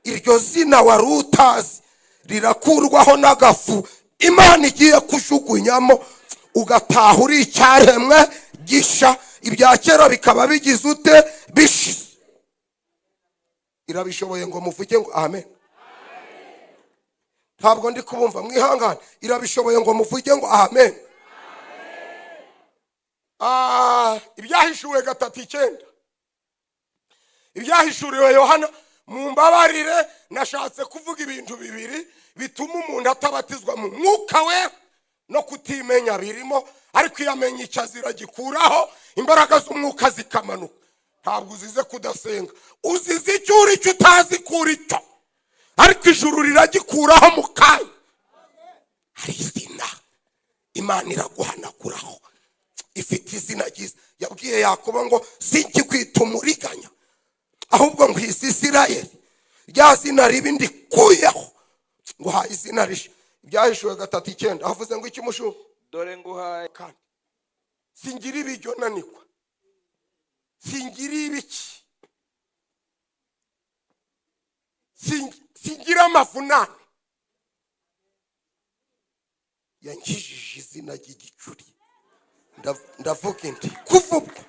Iryo zina wari utazi rirakurwaho n'agafu Imana igiye kujugunyamo, ugataha uri icyaremwe gisha, ibya kera bikaba bigize ute bishize. Irabishoboye ngo muvuge ngo amen. Ntabwo ndi kubumva, mwihangane. Irabishoboye ngo muvuge ngo amen. Ibyahishuwe 3:9, ibyahishuriwe Yohana. Mumbabarire, nashatse kuvuga ibintu bibiri bituma umuntu atabatizwa mu mwuka we no kutimenya birimo, ariko iyo amenye icyo azira gikuraho imbaraga z'umwuka zikamanuka. Ntabwo uzize kudasenga, uzize icyo uri cyo utazi kuri cyo, ariko ijuru riragikuraho mu kanya. Hari izina Imana iraguhanaguraho, ifite izina ryiza. Yabwiye Yakobo ngo sinkikwita umuriganya, ahubwo nkwise Isirayeli. Rya zina ribi ndikuyeho, nguhaye izina rishya. Ibyahishuwe 3:9 avuze ngo iki mushu? Dore nguhaye. Kandi singira ibiryo nanikwa, singira ibiki, singira amavunane. Yankijije izina ry'igicuri. Ndavuga inti kuva ubwo,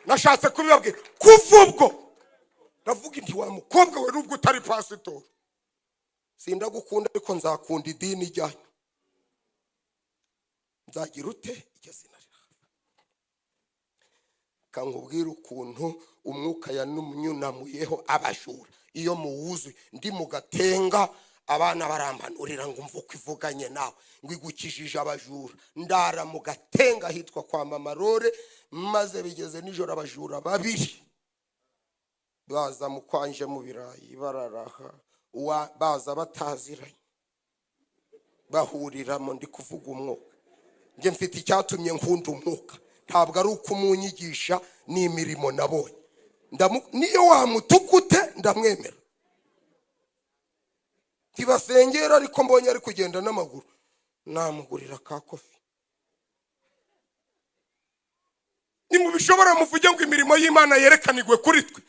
nashatse kubibabwira kuva ubwo, ndavuga inti wa mukobwa we, nubwo utari pasitori sindagukunda, ariko nzakunda idini ryanyu. Nzagira ute iryo zina riraha. Kankubwira ukuntu umwuka yanyunamuyeho abajura. Iyo muwuzuye ndi mu gatenga, abana barambanurira ngo umve uko ivuganye nawe, ngo igukijije abajura. Ndara mu gatenga hitwa kwa Mama Rore, maze bigeze nijoro abajura babiri baza mu kwanje mu birayi bararaha, baza bataziranye bahuriramo. Ndi kuvuga umwuka, njye mfite icyatumye nkunda umwuka, ntabwo ari uko umunyigisha, ni imirimo nabonye. Niyo wamutukute ndamwemera. Ntibasengera, ariko mbonye ari kugenda n'amaguru namugurira ka kofi. Nimubishobora muvuge ngo imirimo y'Imana yerekanirwe kuri twe.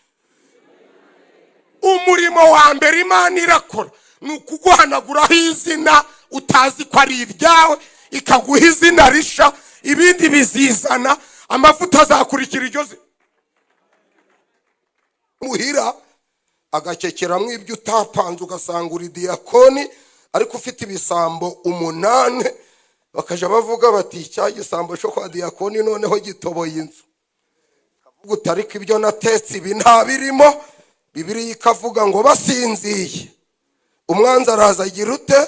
Umurimo wa mbere Imana irakora ni ukuguhanaguraho izina utazi ko ari iryawe, ikaguha izina risha, ibindi bizizana, amavuta azakurikira iryo zina. Muhira agakekeramo ibyo utapanze, ugasanga uri diyakoni ariko ufite ibisambo 8, bakaja bavuga bati cya gisambo cyo kwa diyakoni noneho gitoboye inzu. Kavuga uti ariko ibyo natetse ibi nta birimo. Bibiliya ikavuga ngo basinziye, umwanzi araza agira ute?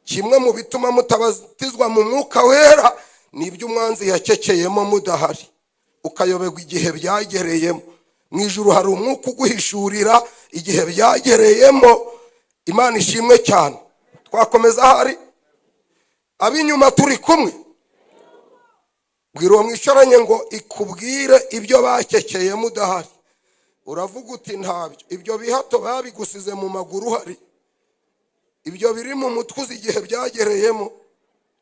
Kimwe mu bituma mutabatizwa mu mwuka wera ni ibyo umwanzi yakekeyemo mudahari, ukayoberwa igihe byagereyemo. Mu ijuru hari umwuka uguhishurira igihe byagereyemo. Imana ishimwe cyane. Twakomeza ahari ab'inyuma turi kumwe. Bwira uwo mwicaranye ngo ikubwire ibyo bakekeyemo udahari. Uravuga uti ntabyo, ibyo bihato babigusize mu maguru uhari, ibyo biri mu mutwe uzi igihe byagereyemo,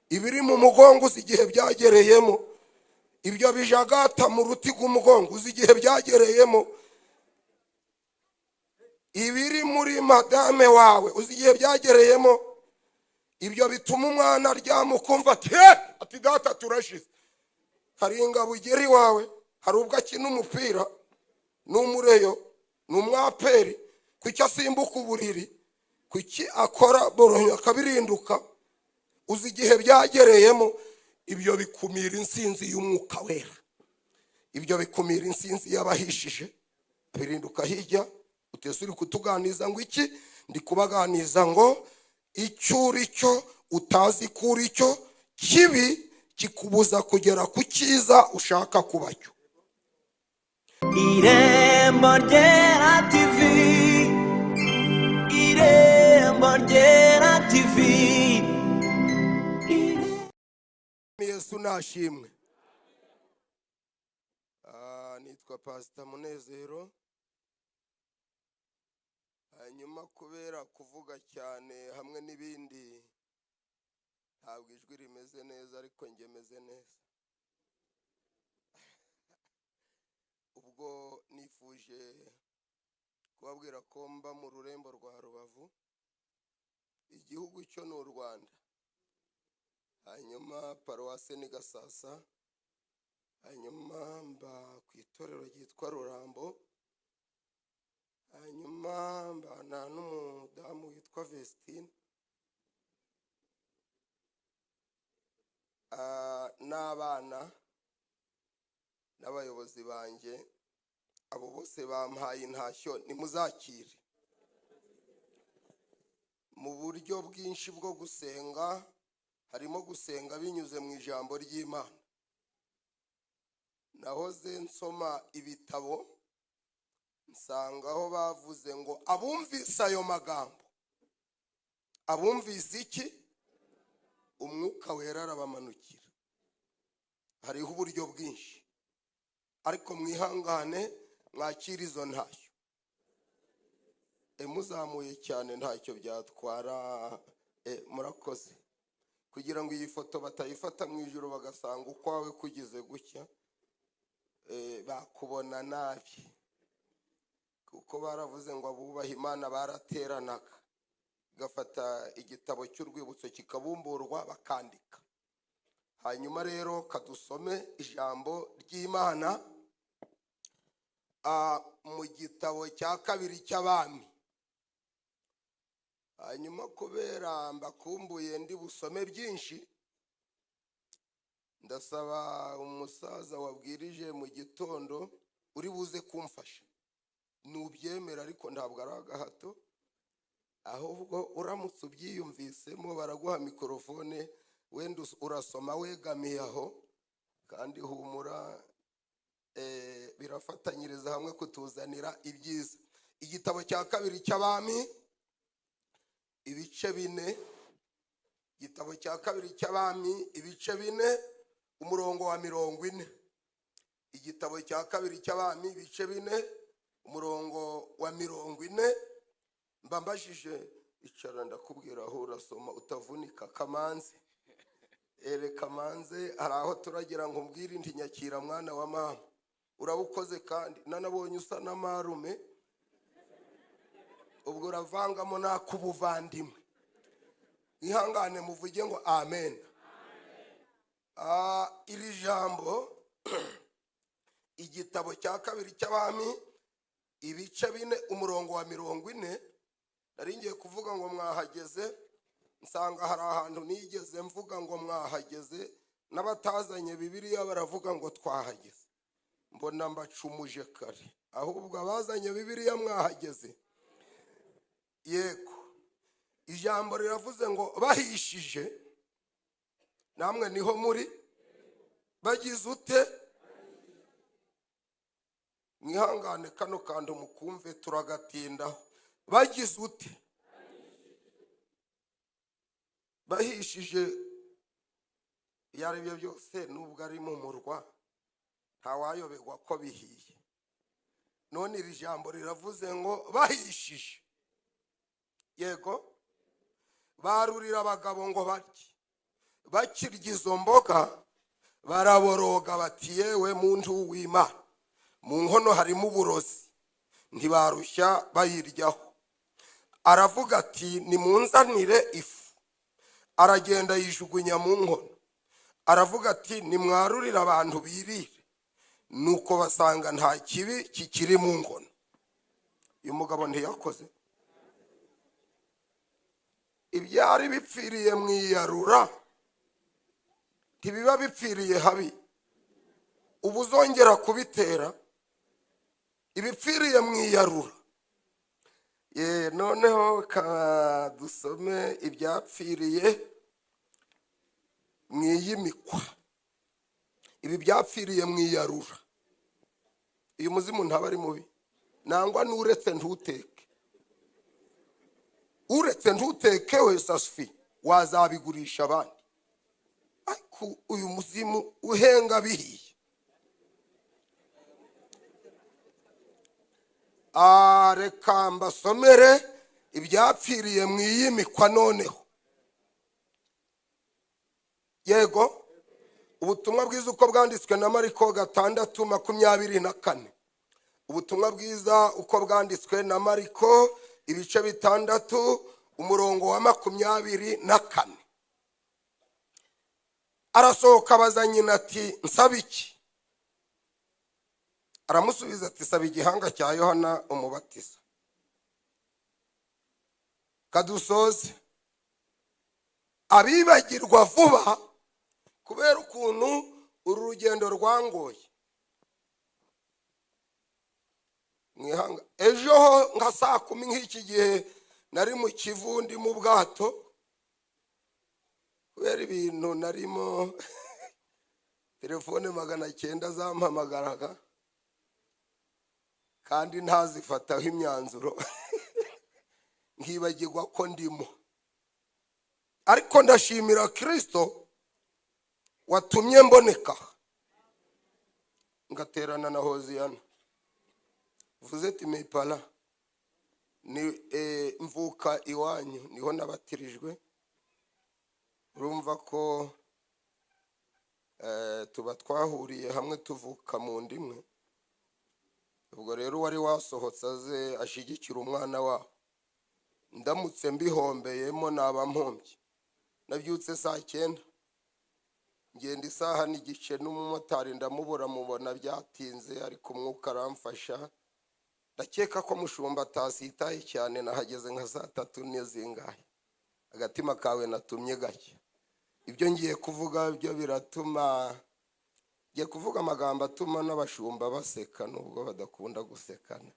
ibiri mu mugongo uzi igihe byagereyemo, ibyo bijagata mu ruti rw'umugongo uzi igihe byagereyemo, ibiri muri madame wawe uzi igihe byagereyemo, ibyo bituma umwana aryama ukumva ati ati data turashize. Hari ingabo igera iwawe, hari ubwo akina umupira n'umureyo n'umwaperi, kuki asimbuka uburiri, kuki akora boronyo akabirinduka, uzi igihe byagereyemo. Ibyo bikumira insinzi y'umwuka wera, ibyo bikumira insinzi y'abahishije. Birinduka hirya utese uri kutuganiza ngo iki? Ndi kubaganiza ngo icyo uri cyo utazi kuri cyo kibi kikubuza kugera ku cyiza ushaka kuba cyo. Irembo Ryera TV, Irembo Ryera TV. Yesu nashimwe. Nitwa Pastor Munezero. Hanyuma kubera kuvuga cyane hamwe n'ibindi ntabwo ijwi rimeze neza, ariko njye meze neza. Ubwo nifuje Kubabwira ko mba mu rurembo rwa Rubavu, igihugu cyo ni u Rwanda, hanyuma paruwase ni Gasasa, hanyuma mba ku itorero ryitwa Rurambo, hanyuma mbana n'umudamu witwa Vestine n'abana n'abayobozi banjye. Abo bose bampaye intashyo, nimuzakire. Mu buryo bwinshi bwo gusenga harimo gusenga binyuze mu ijambo ry'Imana. Nahoze nsoma ibitabo nsangaho bavuze ngo abumvise ayo magambo, abumvise iki? Umwuka wera arabamanukira. Hariho uburyo bwinshi, ariko mwihangane mwakire izo ntashyo. Muzamuye cyane ntacyo byatwara. Murakoze. Kugira ngo iyi foto batayifata mu ijoro bagasanga ukwawe kugize gutya, bakubona nabi, kuko baravuze ngo abubaha Imana barateranaga, gafata igitabo cy'urwibutso kikabumburwa bakandika. Hanyuma rero kadusome ijambo ry'Imana mu gitabo cya kabiri cy'Abami. Hanyuma kubera mbakumbuye ndi busome byinshi, ndasaba umusaza wabwirije mu gitondo uri buze kumfasha. Nubyemera ariko ntabwo ari agahato, ahubwo uramutse ubyiyumvisemo baraguha mikorofone, wenda urasoma wegamiye aho, kandi humura, birafatanyiriza hamwe kutuzanira ibyiza. Igitabo cya kabiri cy'Abami ibice 4, igitabo cya kabiri cy'Abami ibice 4 umurongo wa 40. Igitabo cya kabiri cy'Abami ibice 4 umurongo wa 40. Mbambajije icara ndakubwira aho urasoma utavunika. Kamanzi, ere Kamanzi, hari aho turagira ngo mbwire nti nyakira mwana wa mama, urabukoze kandi nanabonye usa na marume, ubwo uravangamo nakubuvandimwe. Ihangane muvuge ngo amen. Iri jambo igitabo cya kabiri cy'Abami ibice 4 umurongo wa 40, nari ngiye kuvuga ngo mwahageze, nsanga hari ahantu nigeze mvuga ngo mwahageze, n'abatazanye Bibiliya baravuga ngo twahageze, mbona mbacumuje kare. Ahubwo abazanye Bibiliya mwahageze. Yego, ijambo riravuze ngo bahishije, namwe niho muri, bagize ute? Mwihangane kano kantu mukumve turagatindaho. Bagize ute? Bahishije. Iyo ari byo byose nubwo ari mu murwa ntawayoberwa ko bihiye. None iri jambo riravuze ngo bahishije. Yego, barurira abagabo ngo barye, bakirya izo mboga baraboroga bati yewe muntu w'Imana, mu nkono harimo uburozi, ntibarushya bayiryaho. Aravuga ati nimunzanire ifu. Aragenda yijugunya mu nkono. Aravuga ati nimwarurire abantu birire. Nuko basanga nta kibi kikiri mu nkono. Uyu mugabo ntiyakoze ibyari bipfiriye mu iyarura, ntibiba bipfiriye habi. Ubu uzongera kubitera ibipfiriye mu iyarura. Noneho kadusome ibyapfiriye mu iyimikwa. Ibi byapfiriye mu iyarura. Uyu muzimu ntaba ari mubi, nangwa n'uretse ntuteke. Uretse ntuteke we sasfi wazabigurisha abandi. Ariko uyu muzimu uhenga bihiye. Reka mbasomere ibyapfiriye mu iyimikwa noneho. Yego, ubutumwa bwiza uko bwanditswe na Mariko 6:24. Ubutumwa bwiza uko bwanditswe na Mariko ibice 6 umurongo wa 24. Arasohoka abaza nyina ati nsaba iki? Aramusubiza ati saba igihanga cya Yohana umubatiza. Kadusoze abibagirwa vuba kubera ukuntu uru rugendo rwangoye. Mwihanga ejo nka saa 10 nk'iki gihe nari mu Kivu ndi mu bwato kubera ibintu narimo telefone 900 zampamagaraga kandi ntazifataho imyanzuro nkibagirwa ko ndimo. Ariko ndashimira Kristo watumye mboneka ngaterana na Hoziyana. Vous êtes mes parents. Ni mvuka iwanyu niho nabatirijwe. Urumva ko tuba twahuriye hamwe tuvuka mu ndimwe. Ubwo rero wari wasohotse aze ashigikira umwana wabo. Ndamutse mbihombeyemo naba mpombye. Nabyutse saa 9 ngenda isaha n'igice n'umumotari ndamubura mubona byatinze, ariko umwuka aramfasha. Ndakeka ko mushumba atasitaye cyane, nahageze nka saa 3 n'izingahe. Agatima kawe natumye gake. Ibyo ngiye kuvuga byo biratuma ngiye kuvuga amagambo atuma n'abashumba baseka nubwo badakunda gusekana,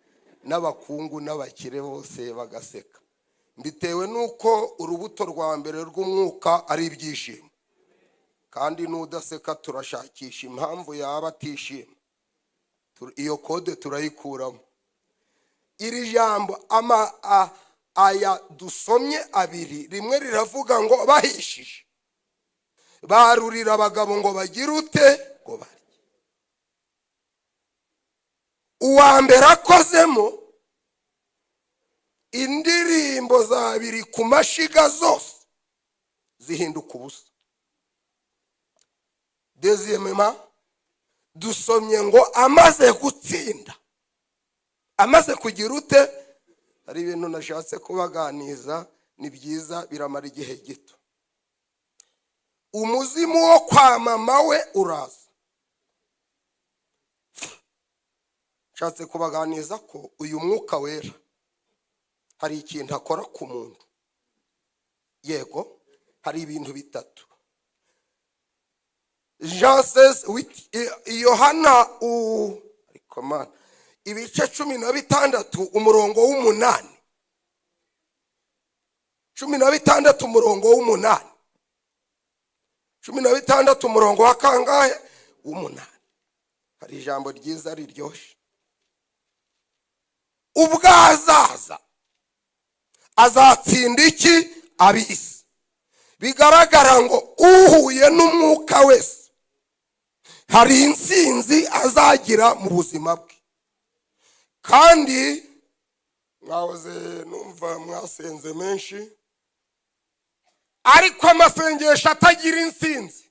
n'abakungu n'abakire bose bagaseka. Mbitewe nuko urubuto rwa mbere rw'umwuka ari ibyishimo, kandi n'udaseka turashakisha impamvu yaba atishima. Iyo kode turayikuramo. Iri jambo aya dusomye abiri, rimwe riravuga ngo bahishije barurira abagabo ngo bagire ute ngo barye. Uwa mbere akozemo indirimbo zabiri ku mashiga zose zihinduka ubusa. Deuxièmement, dusomye ngo amaze gutsinda, amaze kugira ute. Hari ibintu nashatse kubaganiza, ni byiza biramara igihe gito. Umuzimu wo kwa mama we uraza. Nshatse kubaganiza ko uyu mwuka wera hari ikintu akora ku muntu. Yego, hari ibintu bitatu. Jean 16 Yohana ibice 16 umurongo w'8. 16 umurongo w'8. 16 umurongo wa kangahe? W'8. Hari ijambo ryiza riryoshe. Ubwo azaza azatsinda iki? Abisi. Bigaragara ngo uhuye n'umwuka wese hari intsinzi azagira mu buzima bwe. Kandi mwahoze numva mwasenze menshi, ariko amasengesho atagira intsinzi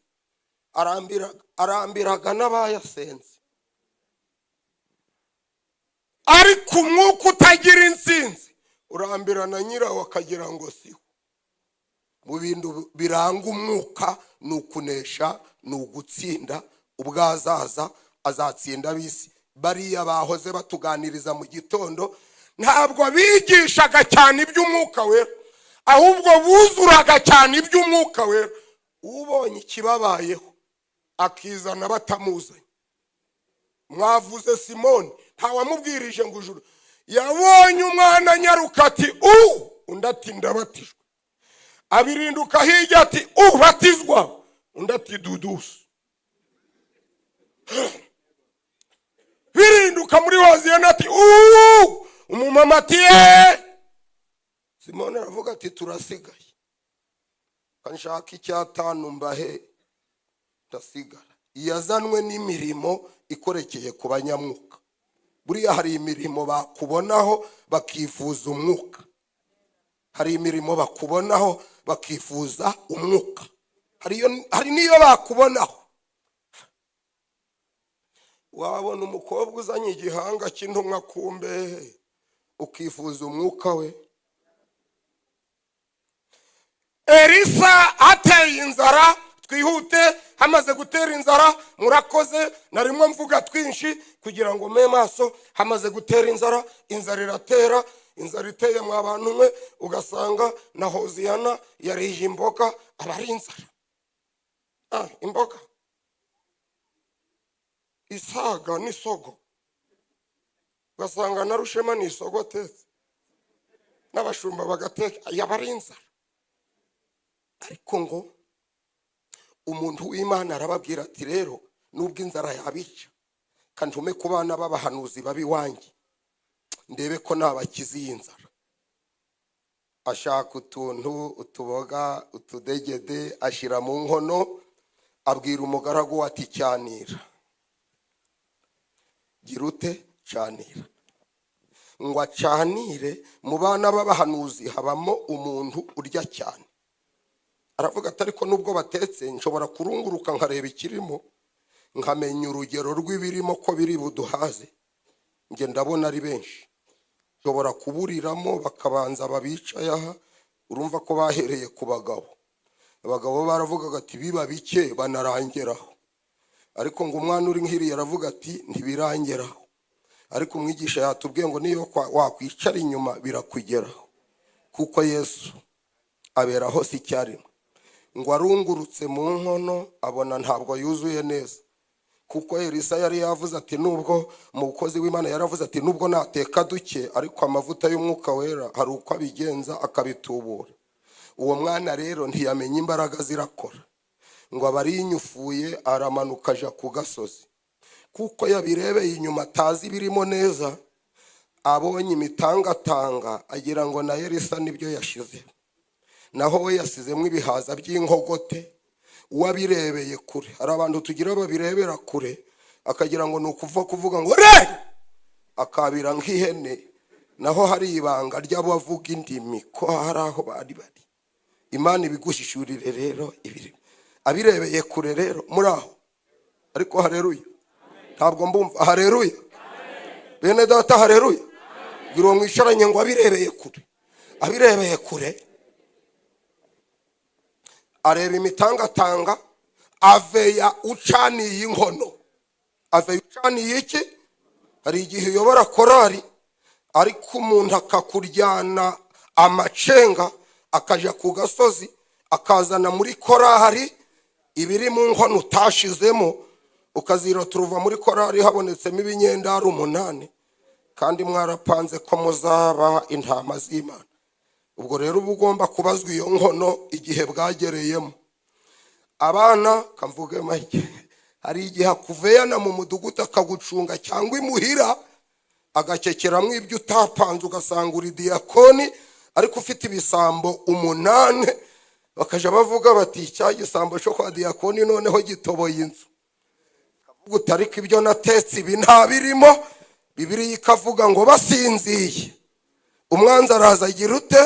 arambiraga n'abayasenze. Ariko umwuka utagira intsinzi urambirana nyirawo akagira ngo siho. Mu bintu biranga umwuka ni ukunesha, ni ugutsinda. Ubwo azaza azatsinda ab'isi. Bariya bahoze batuganiriza mu gitondo ntabwo bigishaga cyane iby'umwuka wera, ahubwo buzuraga cyane iby'umwuka wera. Ubonye ikibabayeho akizana batamuzanye. Mwavuze Simoni, ntawamubwirije ngo ujuru. Yabonye umwana nyaruka ati undi ati ndabatijwe. Abirinduka hirya ati ubatizwa, undi ati dudusu. Birinduka muri Hoziyana ati umumama ati Simoni aravuga ati turasigaye, kanshaka icyatanu mbahe ndasigara. Yazanwe n'imirimo ikorekeye ku banyamwuka. Buriya hari imirimo bakubonaho bakifuza umwuka. Hari imirimo bakubonaho bakifuza umwuka. Hari niyo bakubonaho. Wabona umukobwa uzanye igihanga cy'intumwa ku mbehe ukifuza umwuka we. Elisa ateye inzara, twihute, hamaze gutera inzara, murakoze, narimwe mvuga twinshi kugira ngo me maso. Hamaze gutera inzara, inzara iratera, inzara iteye mwa bantu mwe, ugasanga na Hoziyana yariye imboga, aba ari inzara. Imboga isaga n'isogo, ugasanga na Rushema n'isogo atetse, n'abashumba bagateka, yaba ari inzara. Ariko ngo umuntu w'Imana arababwira ati rero nubwo inzara yabica, kantume ku bana b'abahanuzi babi wanjye ndebe ko nabakiza iyi nzara. Ashaka utuntu, utuboga, utudegede, ashira mu nkono, abwira umugaragu ati cyanira, gira ute, canira. Ngo acanire, mu bana b'abahanuzi habamo umuntu urya cyane. Aravuga ati ariko nubwo batetse nshobora kurunguruka nkareba ikirimo, nkamenya urugero rw'ibirimo ko biri buduhaze. Nge ndabona ari benshi, nshobora kuburiramo bakabanza babicaye aha. Urumva ko bahereye ku bagabo. Abagabo baravugaga ati biba bike banarangeraho, ariko ngo umwana uri nk'iriya aravuga ati ntibirangeraho. Ariko umwigisha yatubwiye ngo niyo wakwicara inyuma birakugeraho, kuko Yesu abera hose icyarimwe. Ngo arungurutse mu nkono abona ntabwo yuzuye neza, kuko Elisa yari yavuze ati nubwo umukozi w'Imana yaravuze ati nubwo nateka duke ariko amavuta y'umwuka wera hari uko abigenza akabitubura. Uwo mwana rero ntiyamenye imbaraga zirakora, ngo abarinyufuye aramanuka aja ku gasozi, kuko yabirebeye inyuma atazi birimo neza. Abonye imitangatanga agira ngo na Elisa nibyo yashize, naho we yasizemo ibihaza by'inkogote. Uwabirebeye kure, hari abantu tugira babirebera kure, akagira ngo ni ukuva kuvuga ngo re, akabira nk'ihene, naho hari ibanga ry'abavuga indimi ko hari aho bari bari. Imana ibigushishurire rero ibiri abirebeye kure rero muri aho. Ariko haleluya, ntabwo mbumva. Haleluya bene data, haleluya. Bwira uwo mwicaranye ngo abirebeye kure, abirebeye kure areba imitangatanga, aveya ucaniye inkono. Aveya ucaniye iki? Hari igihe uyobora korari ariko umuntu akakuryana amacenga, akaja ku gasozi akazana muri korari ibiri mu nkono utashizemo, ukazira turuva muri korari habonetsemo ibinyendaro 8, kandi mwarapanze ko muzaba intama z'Imana. Ubwo rero uba ugomba kubazwa iyo nkono igihe bwagereyemo. Abana kamvuge make, hari igihe akuveyana mu mudugudu akagucunga cyangwa imuhira, agakekeramo ibyo utapanze, ugasanga uri diyakoni ariko ufite ibisambo 8, bakaja bavuga bati cya gisambo cyo kwa diyakoni noneho gitoboye inzu. Kavuga uti ariko ibyo natetse ibi nta birimo. Bibiliya ikavuga ngo basinziye, umwanzi araza agira ute?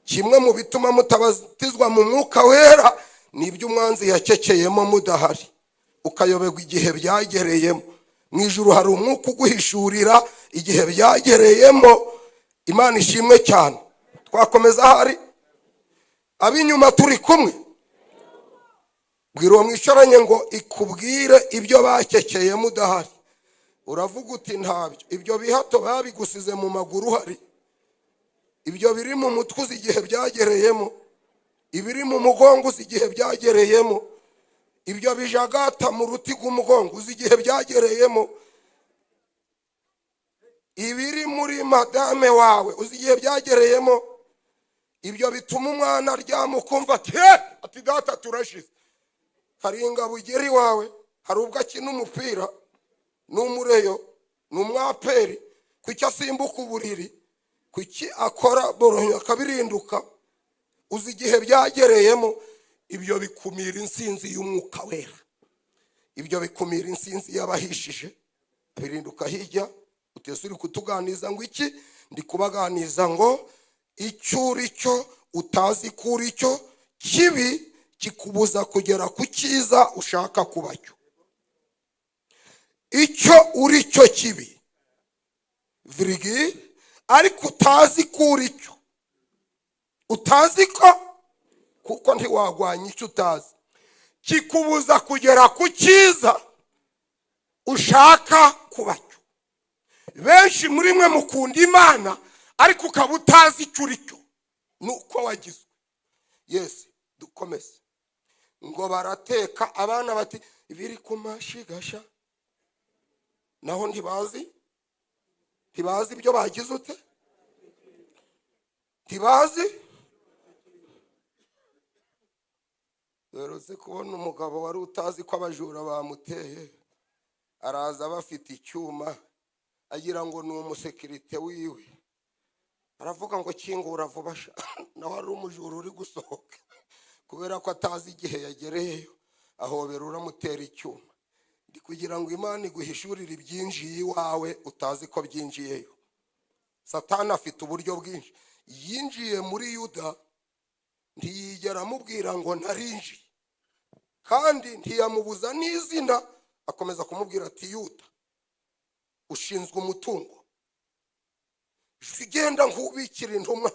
Kimwe mu bituma mutabatizwa mu mwuka wera ni ibyo umwanzi yakekeyemo mudahari, ukayoberwa igihe byagereyemo. Mu ijuru hari umwuka uguhishurira igihe byagereyemo. Imana ishimwe cyane. Twakomeza hari abinyuma turi kumwe. Bwira uwo mwicaranye ngo ikubwire ibyo bakekeyemo udahari. Uravuga uti ntabyo, ibyo bihato babigusize mu maguru uhari, ibyo biri mu mutwe uzi igihe byagereyemo, ibiri mu mugongo uzi igihe byagereyemo, ibyo bijagata mu ruti rw'umugongo uzi igihe byagereyemo, ibiri muri madame wawe uzi igihe byagereyemo, ibyo bituma umwana aryama ukumva ati he, ati data turashize. Hari ingabo ugera iwawe, hari ubwo akina umupira n'umureyo n'umwaperi, kuki asimbuka uburiri, kuki akora boronyo akabirinduka, uzi igihe byagereyemo. Ibyo bikumira insinzi y'umwuka wera, ibyo bikumira insinzi y'abahishije. Birinduka hirya, utese uri kutuganiza ngo iki? Ndi kubaganiza ngo icyo uri cyo utazi ko uri cyo kibi kikubuza kugera ku cyiza ushaka kuba cyo. Icyo uri cyo kibi virigi, ariko utazi ko uri cyo, utazi ko, kuko ntiwagwanya icyo utazi, kikubuza kugera ku cyiza ushaka kuba cyo. Benshi muri mwe mukunda Imana, ariko ukaba utazi icyo uri cyo nuko wagizwe. Yes, dukomeze. Ngo barateka, abana bati biri ku mashigasha, naho ntibazi ibyo bagize ute, ntibazi. Duherutse kubona umugabo wari utazi ko abajura bamuteye, araza bafite icyuma agira ngo ni umusekirite wiwe, aravuga ngo kingura vuba, nawe ari umujura uri gusohoka, kubera ko atazi igihe yagereyeyo, ahobera uramutera icyuma. Ndi kugira ngo Imana iguhishurire ibyinjiye iwawe utazi ko byinjiyeyo. Satani afite uburyo bwinshi. Yinjiye muri Yuda, ntiyigera amubwira ngo narinjiye, kandi ntiyamubuza n'izina, akomeza kumubwira ati Yuda ushinzwe umutungo, ugenda nk'ubikira intumwa.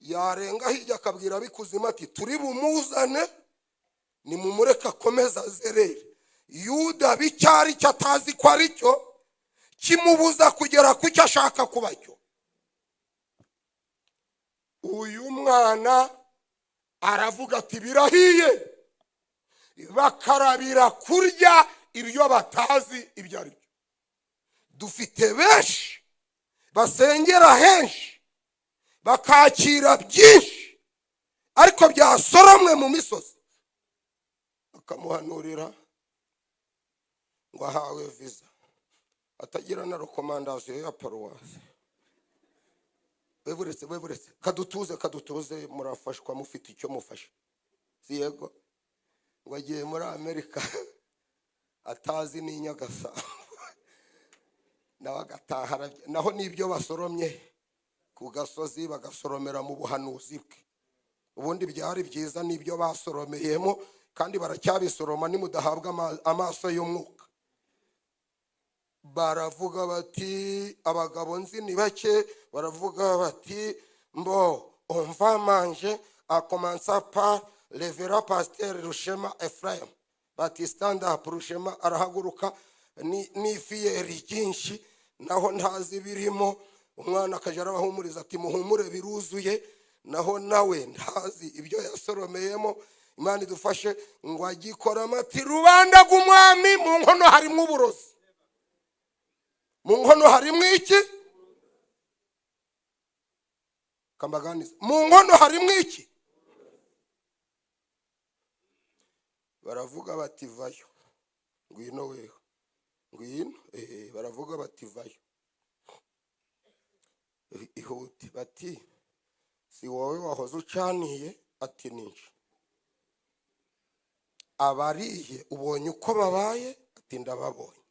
Yarenga hirya akabwira abikuzimu ati turi bumuzane, nimumureke akomeza azerere. Yuda bicyari cyo atazi ko ari cyo, kimubuza kugera ku cyo ashaka kuba cyo. Uyu mwana aravuga ati birahiye, bakarabira kurya ibyo batazi ibyo ari byo. Dufite benshi basengera henshi, bakakira byinshi, ariko byasoromwe mu misozi, bakamuhanurira ngo ahawe visa, atagira na rekomandasiyo ya paruwasi. Weburetse kadutuze, murafashwa mufite icyo mufasha. Si yego, ngo agiye muri Amerika atazi n'Inyagasambu, nawe agataha, naho n'ibyo basoromye ku gasozi bagasoromera mu buhanuzi bwe. Ubundi byari byiza n'ibyo basoromeyemo, kandi baracyabisoroma nimudahabwa amaso y'umwuka. Baravuga bati abagabo nzi ni bake, baravuga bati mbo on va manger a commencer par le vera pasteur Rushema Ephraim. Bati stand up. Rushema arahaguruka ni fiyeri byinshi, naho ntazi birimo. Umwana akaja arabahumuriza ati muhumure biruzuye, naho nawe ntazi ibyo yasoromeyemo. Imana idufashe. Ngo agikora amati rubanda rw'umwami, mu nkono harimo uburozi, mu nkono harimo iki? Kambaganiza, mu nkono harimo iki? Baravuga bati vayo, ngwino weho, ngwino. Baravuga bati vayo, ihute. Bati si wowe wahoze ucaniye? Ati ninje. Abariye ubonye uko babaye? Ati ndababonye.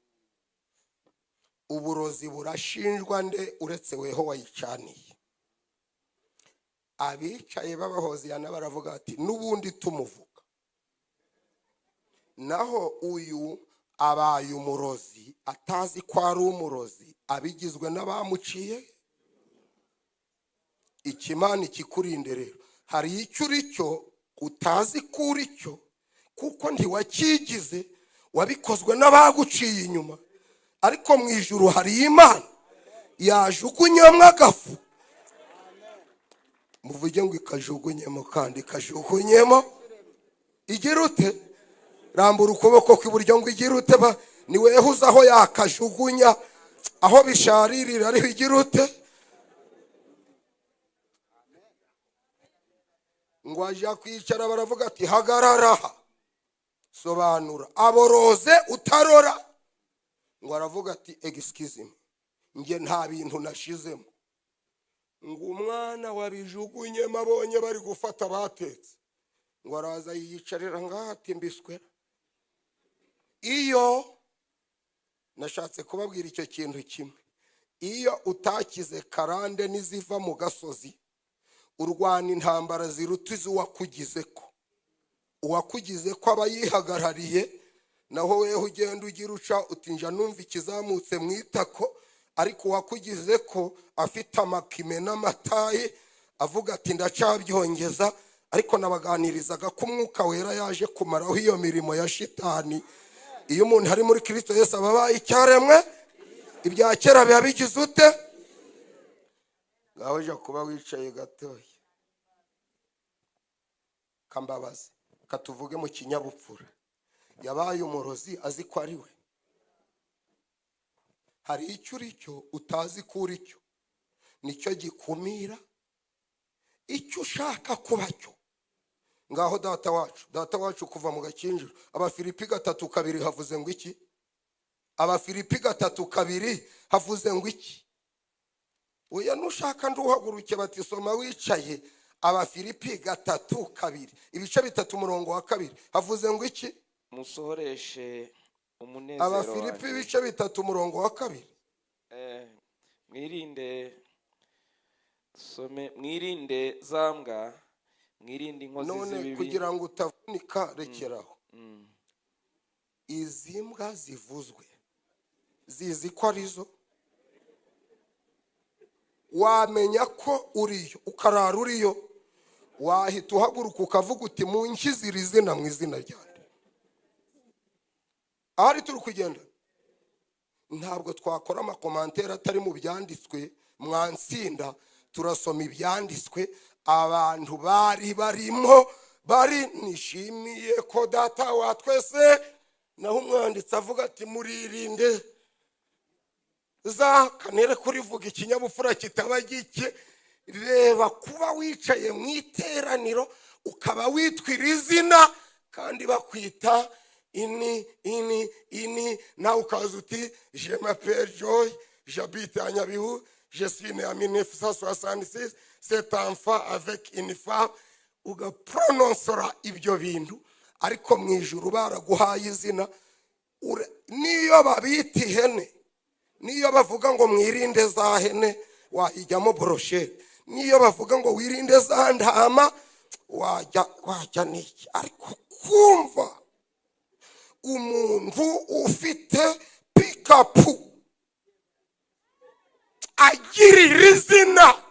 Uburozi burashinjwa nde uretse weho wayicaniye? Abicaye b'abahoziyana baravuga ati n'ubundi tumuvuga, naho uyu abaye umurozi atazi ko ari umurozi, abigizwe n'abamuciye. Ikimana ikikurinde rero, hari icyo uri cyo utazi ko uri cyo, kuko ntiwakigize, wabikozwe n'abaguciye inyuma. Ariko mu ijuru hari Imana yajugunyemo agafu, muvuge ngo ikajugunyemo, kandi ikajugunyemo igira ute? Rambura ukuboko kw'iburyo ngo igira ute? Ni weho uzi aho yakajugunya, aho bisharirira ariho igira ute? Ngo aja kwicara, baravuga ati hagarara, sobanura, aboroze utarora. Ngo aravuga ati excuse me, nge nta bintu nashizemo. Ngo umwana wabijugunyemo abonye bari gufata batetse, ngo araza yiyicarira ngaha ati mbiswe. Iyo nashatse kubabwira icyo kintu kimwe, iyo utakize karande n'iziva mu gasozi, urwana intambara ziruta izuwakugize ko. Uwakugize ko aba yihagarariye, Naho weho ugenda ugira uca utinja numva ikizamutse mu itako, ariko wakugize ko afite amakime n'amatayi avuga ati ndacabyongeza. Ariko nabaganirizaga ko Umwuka Wera yaje kumaraho iyo mirimo ya shitani. Iyo umuntu ari muri Kristo Yesu aba abaye icyaremwe, ibya kera biba bigize ute? Ngaho ujya kuba wicaye gatoya, kambabazi katuvuge mu kinyabupfura, yabaye umurozi azi ko ari we. Hari icyo uri cyo utazi ko uri cyo, nicyo gikumira icyo ushaka kuba cyo. Ngaho data wacu, data wacu kuva mu gakinjiro, Abafilipi 3:2 havuze ngo iki? Abafilipi 3:2 havuze ngo iki? Oya nushaka nduhaguruke bati soma wicaye. Abafilipi 3:2, ibice 3 umurongo wa 2 havuze ngo iki? Musohoreshe umunezero. Abafilipi ibice 3 umurongo wa 2. Mwirinde some, mwirinde zambwa, mwirinde inkozi None kugira ngo utavunika rekeraho. Izi mbwa zivuzwe zizi ko arizo, wamenya ko uriyo ukarara uriyo, wahita uhaguruka ukavuga uti munkizire izina mu izina ryanjye. Ahari turi kugenda ntabwo twakora amakomantere atari mu byanditswe. Mwansinda turasoma ibyanditswe. Abantu bari barimo bari nishimiye ko data wa twese, naho umwanditsi avuga ati muririnde za kanere kurivuga ikinyabupfura kitaba gike. Reba kuba wicaye mu iteraniro ukaba witwira izina kandi bakwita ini ini ini, nawe ukaza uti je m'appelle Joy, j'habite à Nyabihu, je suis né en 1966, cet enfant avec une femme. Ugapronosora ibyo bintu, ariko mu ijuru baraguhaye izina. Niyo babita ihene, niyo bavuga ngo mwirinde za hene, wayijyamo brochette. Niyo bavuga ngo wirinde za ntama, wajya niki? Ariko kumva umuntu ufite pikapu agirira izina,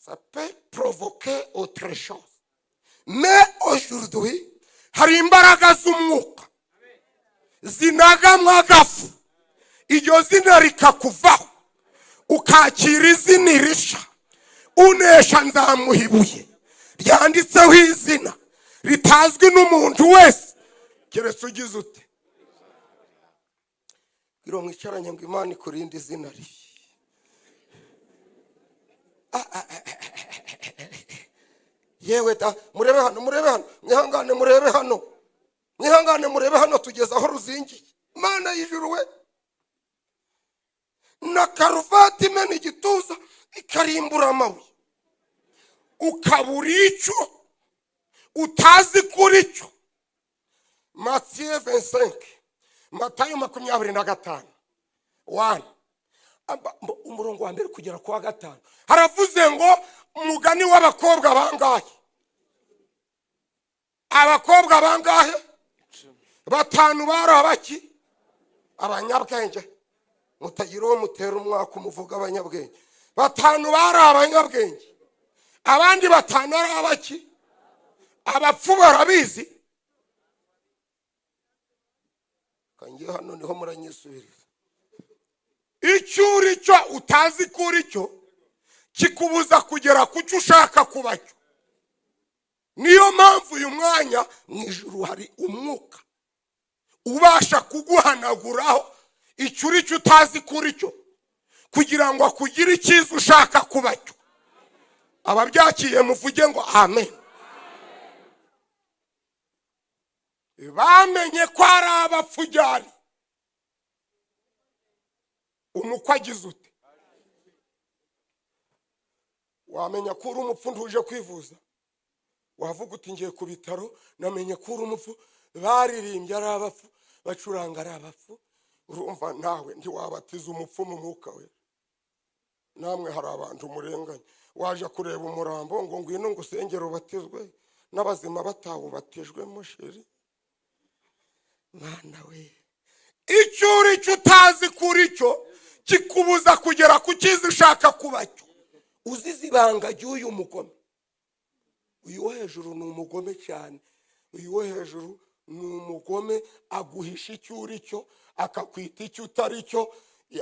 ça peut provoquer autre chose. Mais aujourd'hui hari imbaraga z'umwuka zinagamwa agafu, iryo zina rikakuvaho ukakira izina irisha. Unesha nzamuha ibuye ryanditseho izina ritazwi n'umuntu wese keretse ugize ute. Bwira mwicaranye ngo Imana ikurinde izina ribi. Yewe da, murebe hano, murebe hano, mwihangane murebe hano, mwihangane murebe hano, tugeze aho ruzingiye. Imana y'ijuru we, na karuvati imena igituza ikarimbura amabuye, ukabura icyo utazi kuri cyo. Matiye 25, Matayo 25 1, umurongo wa 1 kugera ku wa 5, haravuze ngo umugani w'abakobwa bangahe? Abakobwa bangahe? 5 bari abaki? Abanyabwenge. Mutagira uwo mutera umwaka umuvuga abanyabwenge. 5 bari abanyabwenge, abandi 5 ari abaki? Abapfu barabizi. Kangiye hano niho muranyisubiriza. Icyo uri cyo utazi kuri cyo kikubuza kugera ku cyo ushaka kuba cyo. Niyo mpamvu uyu mwanya mu ijuru hari umwuka ubasha kuguhanaguraho icyo uri cyo utazi kuri cyo, kugira ngo akugire icyiza ushaka kuba cyo. Ababyakiye muvuge ngo amen. Bamenye ko ari abapfujyari. Umukwe agize ute? Wamenya ko uri umupfu ntuje kwivuza, wavuga uti ngiye ku bitaro, namenye ko uri umupfu. Baririmbye ari abapfu, bacuranga ari abapfu. Urumva nawe ntiwabatiza umupfu mu mwuka we. Namwe hari abantu murenganye, waje kureba umurambo ngo ngwino ngo usengere ubatizwe, n'abazima batawubatijwemo sheri. Mwana we, icyo uri cyo utazi kuri cyo kikubuza kugera ku cyiza ushaka kuba cyo. Uzize ibanga ry'uyu mugome. Uyu wo hejuru ni umugome cyane. Uyu wo hejuru ni umugome, aguhisha icyo uri cyo, akakwita icyo utari cyo.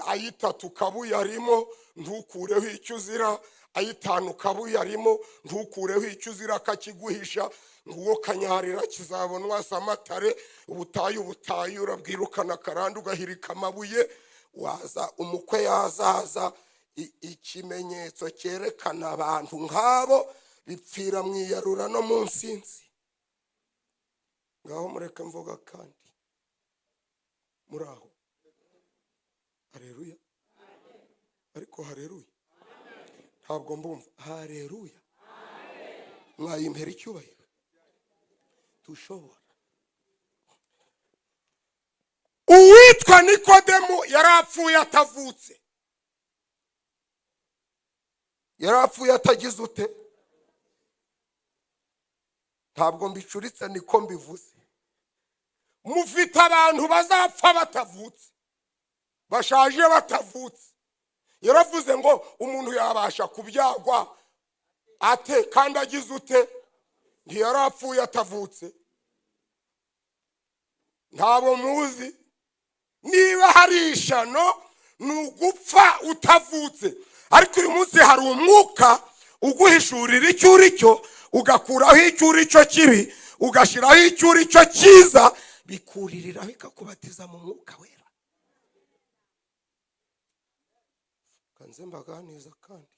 Ayitatu ukaba uyarimo ntukureho icyo uzira, ayitanu ukaba uyarimo ntukureho icyo uzira, akakiguhisha. Nguwo kanyarira kizabonwa samatare, ubutayu ubutayu urabwirukana karande ugahirika amabuye. Waza umukwe yazaza, ikimenyetso cyerekana abantu nk'abo bipfira mu iyarura no mu nsinzi. Ngaho mureke mvuga kandi muri aho. Haleluya. Ariko haleluya ntabwo mbumva. Haleluya. Mwayimpera icyubahiro tushobora. Uwitwa Nikodemu yarapfuye atavutse, yarapfuye atagize ute. Ntabwo mbicuritse niko mbivuze. Mufite abantu bazapfa batavutse, bashaje batavutse. Yaravuze ngo umuntu yabasha kubyagwa ate kandi agize ute? Ntiyarapfuye atavutse. Ntabwo muzi niba hari ishano ni ugupfa utavutse. Ariko uyu munsi hari umwuka uguhishurira icyo uri cyo, ugakuraho icyo uri cyo kibi, ugashyiraho icyo uri cyo cyiza, bikuririra bikakubatiza mu mwuka wera. Kanze mbaganiza kandi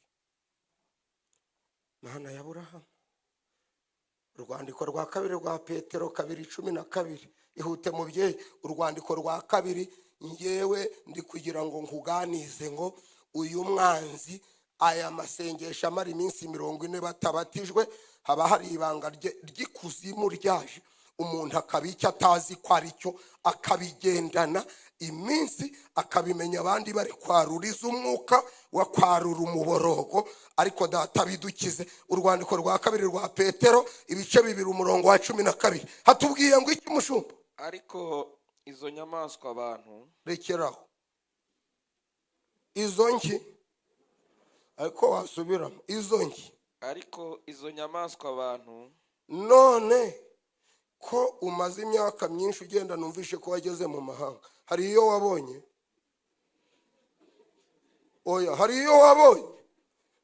Mana ya Aburahamu. Urwandiko rwa kabiri rwa Petero 2:12. Ihute mubyeyi. Urwandiko rwa kabiri, ngewe ndi kugira ngo nkuganize ngo uyu mwanzi aya masengesho amara iminsi 40 batabatijwe, haba hari ibanga ry'ikuzimu ryaje, umuntu akaba icyo atazi ko ari cyo, akabigendana iminsi, akabimenya abandi bari kwaruriza umwuka wa kwarura umuborogo. Ariko data bidukize. Urwandiko rwa kabiri rwa Petero 2:12 hatubwiye ngo iki mushumba? Ariko izo nyamaswa abantu, rekeraho izo nki, ariko wasubiramo izo nki. Ariko izo nyamaswa abantu. None ko umaze imyaka myinshi ugenda, numvishe ko wageze mu mahanga, hari iyo wabonye? Oya, hari iyo wabonye?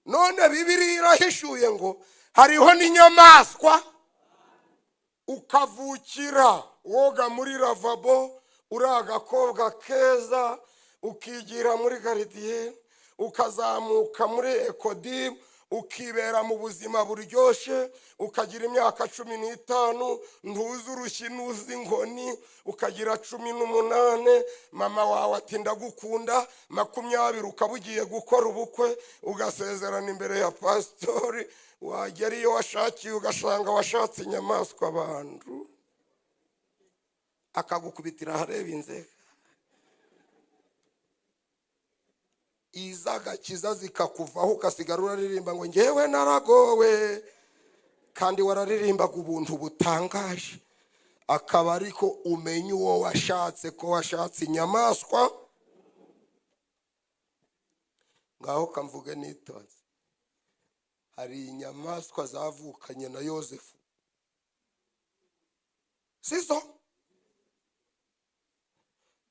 None Bibiliya irahishuye ngo hariho n'inyamaswa. Ukavukira woga muri lavabo, uri agakobwa keza, ukigira muri garidiyene, ukazamuka muri ekodimu, ukibera mu buzima buryoshye, ukagira imyaka 15, ntuzi urushyi ntuzi inkoni, ukagira 18, mama wawe ati ndagukunda, 20 ukaba ugiye gukora ubukwe, ugasezerana imbere ya pasitori, wagera iyo washakiye ugasanga washatse inyamaswa abantu, akagukubitira ahareba inzega. Izagakiza zikakuvaho, ukasigara uraririmba ngo ngewe naragowe, kandi wararirimbaga ubuntu butangaje. Akaba ariko umenya uwo washatse ko washatse inyamaswa. Ngaho kamvuge nitonze, hari inyamaswa zavukanye na Yosefu, sizo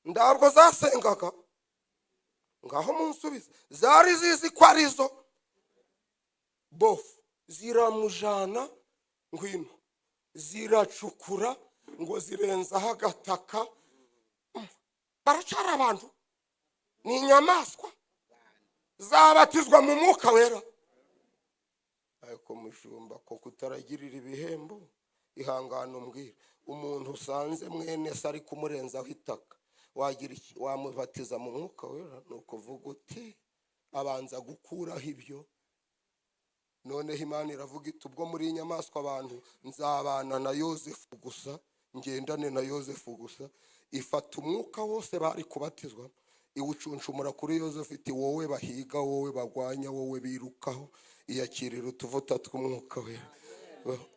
ndabwo zasengaga. Ngaho munsubize, zari zizi ko arizo bofu, ziramujana ngwino, ziracukura ngo zirenzaho agataka. Baracara abantu, ni inyamaswa zabatizwa mu mwuka wera. Ariko mushumba ko kutaragirira ibihembo, ihangane umbwire, umuntu usanze mwene se ari kumurenzaho itaka, wagira iki? Wamubatiza mu mwuka wera? Ni ukuvuga uti abanza gukuraho ibyo. Noneho Imana iravuga iti ubwo muri inyamaswa abantu nzabana na Yosefu gusa, ngendane na Yosefu gusa. Ifata umwuka wose bari kubatizwa iwucuncumura kuri Yosefu, iti wowe bahiga, wowe bagwanya, wowe birukaho, iyakirira utuvuta tw'umwuka wera.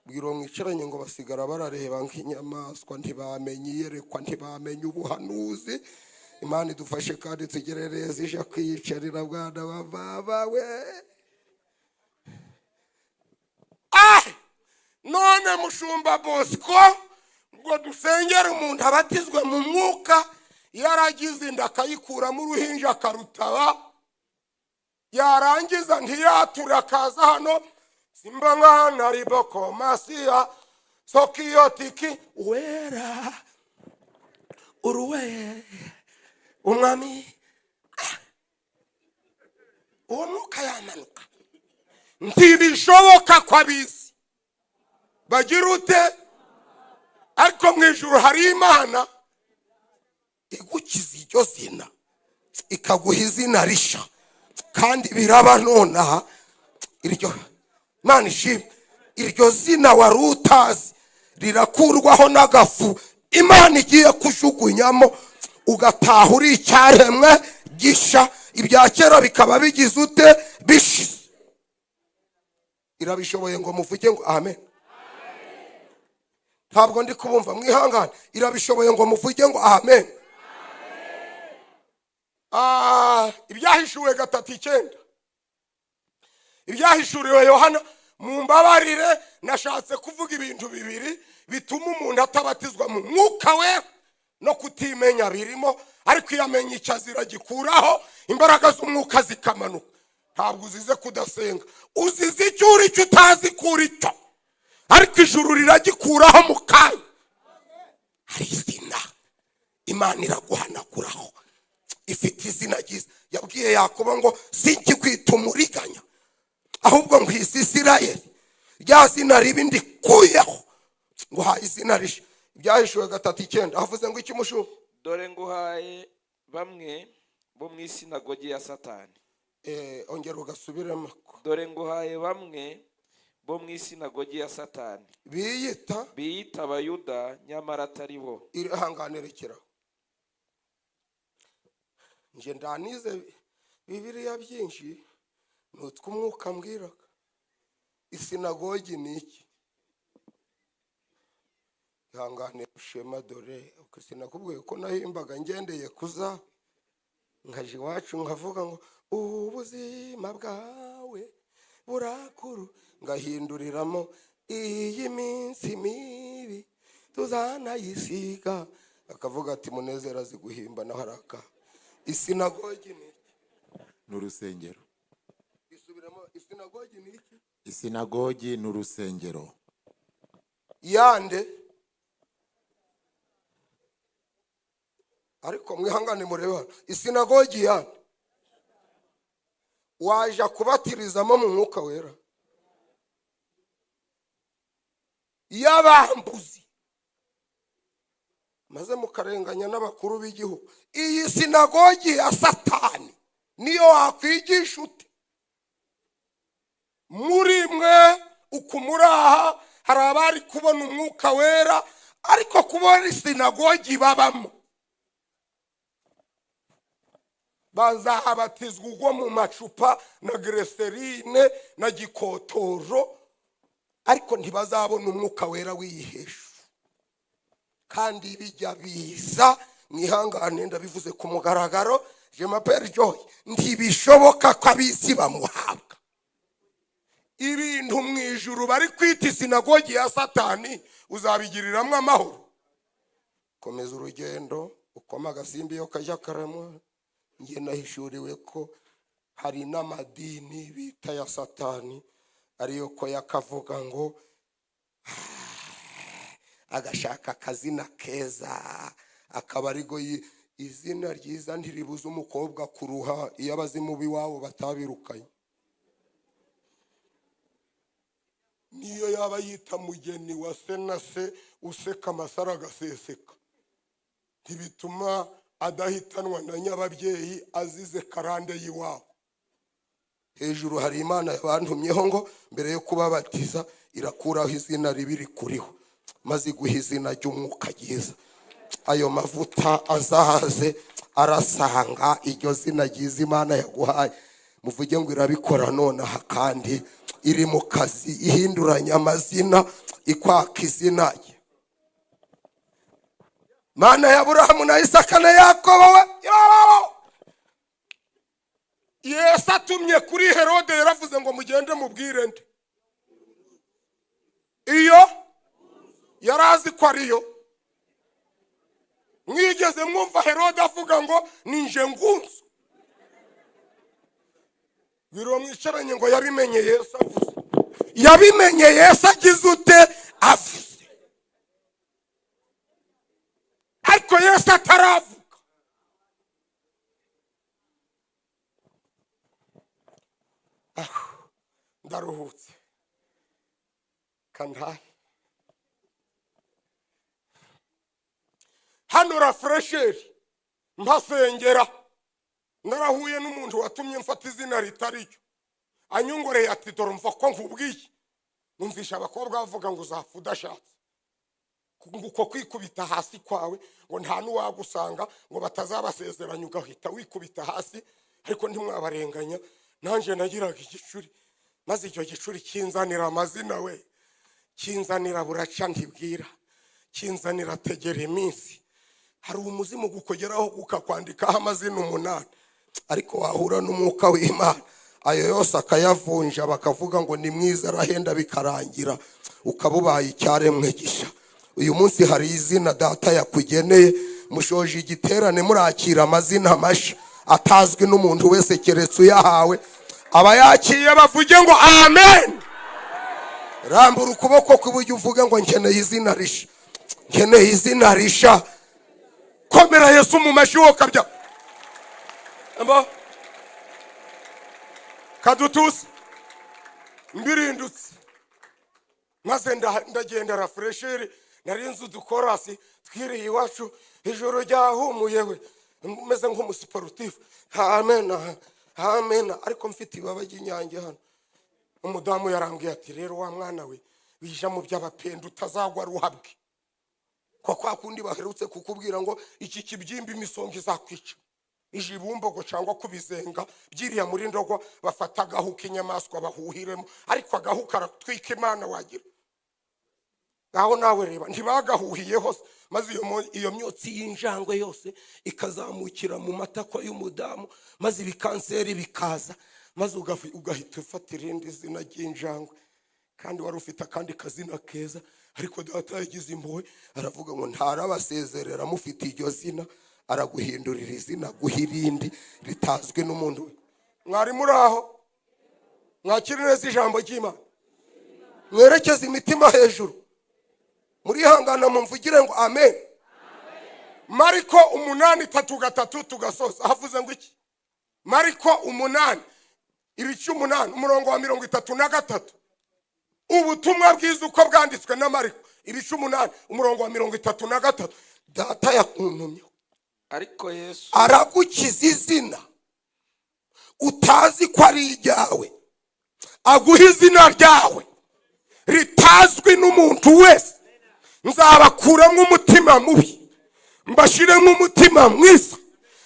Bwira uwo mwicaranye ngo basigara barareba nk'inyamaswa, ntibamenye iyerekwa, ntibamenye ubuhanuzi. Imana idufashe kandi tugerereze ije kwiyicarira bwana wa baba we. None mushumba Bosco ngo dusengere umuntu abatizwe mu mwuka, yaragize inda akayikuramo uruhinja akarutaba, yarangiza ntiyature akaza hano simba nkana riboko masiya sokiyotiki wera uruwe umwami. Uwo mwuka yamanuka. Ntibishoboka ko abizi bagira ute, ariko mu ijuru hari Imana igukiza iryo zina, ikaguha izina risha, kandi biraba nonaha. Iryo Imana ishimwe, iryo zina wari utazi rirakurwaho n'agafu Imana igiye kujugunyamo, ugataha uri icyaremwe gisha, ibya kera bikaba bigize ute, bishize. Irabishoboye ngo muvuge ngo amen. Ntabwo ndi kubumva, mwihangane. Irabishoboye ngo muvuge ngo amen. Ibyahishuwe 3:9, ibyahishuriwe Yohana. Mumbabarire, nashatse kuvuga ibintu bibiri bituma umuntu atabatizwa mu mwuka we no kutimenya birimo, ariko iyo amenye icyo azira gikuraho imbaraga z'umwuka zikamanuka. Ntabwo uzize kudasenga, uzize icyo uri cyo utazi kuri cyo, ariko ijuru riragikuraho mu kanya. Hari izina Imana iraguhanaguraho, ifite izina ryiza. Yabwiye Yakobo ngo sinkikwita umuriganya, ahubwo nkwise Isirayeli, rya zina ribi ndikuyeho ngo ha izina risha. Ibyahishuwe 3:9 avuze ngo iki mushu? Dore nguhaye bamwe bo mu isinagogi ya Satani. Ongera ugasubiremo. Dore nguhaye bamwe bo mu isinagogi ya Satani, biyita Abayuda nyamara atari bo. Irihanganerekera. Nje ndanize Bibiliya byinshi, nutwe umwuka mbwiraga. Isinagogi ni iki? Ihangane Shema, dore sinakubwiye ko nahimbaga ngendeye kuza nkaje iwacu nkavuga ngo ubuzima bwawe burakuru, ngahinduriramo iyi minsi mibi tuzanayisiga. Akavuga ati Munezero azi guhimba naho araka. Isinagogi ni iki? Ni urusengero. Isubiramo, isinagogi ni iki? Isinagogi ni urusengero. Yande? Ariko mwihangane murebe hano. Isinagogi yande? Waja kubatirizamo mu mwuka wera y'abambuzi, maze mukarenganya n'abakuru b'igihugu. Iyi sinagogi ya Satani niyo wakwigisha ute? Muri mwe ukumuraha hari abari kubona umwuka wera, ariko kubona isinagogi babamo bazabatizwa ubwo mu macupa na greserine na gikotoro, ariko ntibazabona umwuka wera wiyihesha. Kandi bijya biza, mwihangane ndabivuze ku mugaragaro, je m'appelle Joy, ntibishoboka ko abisi bamuhabwa. Ibintu mu ijuru bari kwita isinagogi ya Satani uzabigiriramwo amahoro. Komeza urugendo, ukoma agasimbi yo kajya karamwa. Nge nahishuriwe ko hari n'amadini bita ya Satani, ariyo ko yakavuga ngo agashaka akazina keza, akaba arigo izina ryiza ntiribuza umukobwa kuruha iyo abazimu b'iwabo batabirukanye. Niyo yaba yita mugeni wa se na se useka amasaro agaseseka, ntibituma adahitanwa na nyababyeyi azize karande y'iwabo. Hejuru hari Imana yabantumyeho ngo mbere yo kubabatiza irakuraho izina ribi rikuriho, maze iguha izina ry'umwuka ryiza. Ayo mavuta azahaze arasanga iryo zina ryiza Imana yaguhaye. Muvuge ngo irabikora nonaha kandi iri mu kazi ihinduranya amazina ikwaka izina rye. Mana ya Aburahamu na Isaka na Yakobo we. Yesu atumye kuri Herode yaravuze ngo mugende mubwire nde. Iyo yarazi ko ariyo. Mwigeze mwumva Herode avuga ngo ninje ngunzu. Biro mwicaranye ngo yabimenye Yesu avuze. Yabimenye Yesu agize ute avuze. Ariko Yesu ataravuga. Ndaruhutse. Kandaye. Hano rafresheri mpasengera narahuye n'umuntu watumye mfata izina ritari ryo. Anyongoreye ati dore mva ko nkubwiye. Numvisha abakobwa bavuga ngo uzapfa udashatse. Uko kwikubita hasi kwawe ngo nta n'uwagusanga ngo batazabasezeranya ugahita wikubita hasi, ariko ntimwabarenganya. Nanje nagiraga igicuri, maze icyo gicuri kinzanira amazina we, kinzanira buraca ntibwira, kinzanira tegera iminsi. Hari umuzimu gukogeraho ukakwandikaho amazina 8, ariko wahura n'umwuka w'Imana ayo yose akayavunja bakavuga ngo ni mwiza arahenda, bikarangira ukabubaye icyaremwe gisha. Uyu munsi hari izina data yakugeneye, mushoje igiterane murakira amazina masha atazwi n'umuntu wese keretse uyahawe. Abayakiye bavuge ngo amen. Rambura ukuboko kw'iburyo uvuge ngo nkeneye izina risha, nkeneye izina risha. Komera Yesu mu mashi wokabya. Ambo kadutusi mbirindutse maze ndagenda rafresheri nari nzu dukorasi twiriye iwacu ijoro ryahumuye we meze nk'umusiporutifu. Amen amen. Ariko mfite ibaba ry'inyange hano. Umudamu yarambwiye ati rero wa mwana we bija mu by'abapenda utazagwa ruhabwe. Kwa kwa kundi baherutse kukubwira ngo iki kibyimba imisonga izakwica, ijibumbogo cyangwa kubizenga byiriya muri ndogwa bafata agahu k'inyamaswa bahuhiremo, ariko agahu karatwika Imana wagira. Ngaho nawe reba ntibagahuhiye hose, maze iyo myotsi y'injangwe yose ikazamukira mu matako y'umudamu, maze ibikanseri bikaza, maze ugahita ufata irindi zina ry'injangwe kandi wari ufite akandi kazina keza. Ariko data yagize impuhwe aravuga ngo ntarabasezerera mufite iryo zina, araguhindurira izina guhirindi ritazwi n'umuntu. Mwari muri aho mwakire neza ijambo ry'Imana, mwerekeze imitima hejuru, murihangana mumvugire ngo amen. Mariko 8:3 tugasoza. Havuze ngo iki? Mariko 8 ibice 8 umurongo wa 33. Ubutumwa bwiza uko bwanditswe na Mariko ibice 8 umurongo wa 33. Data yakuntumye ariko Yesu aragukiza izina utazi ko ari iryawe, aguha izina ryawe ritazwi n'umuntu wese. Nzabakuramo umutima mubi mbashiremo umutima mwiza,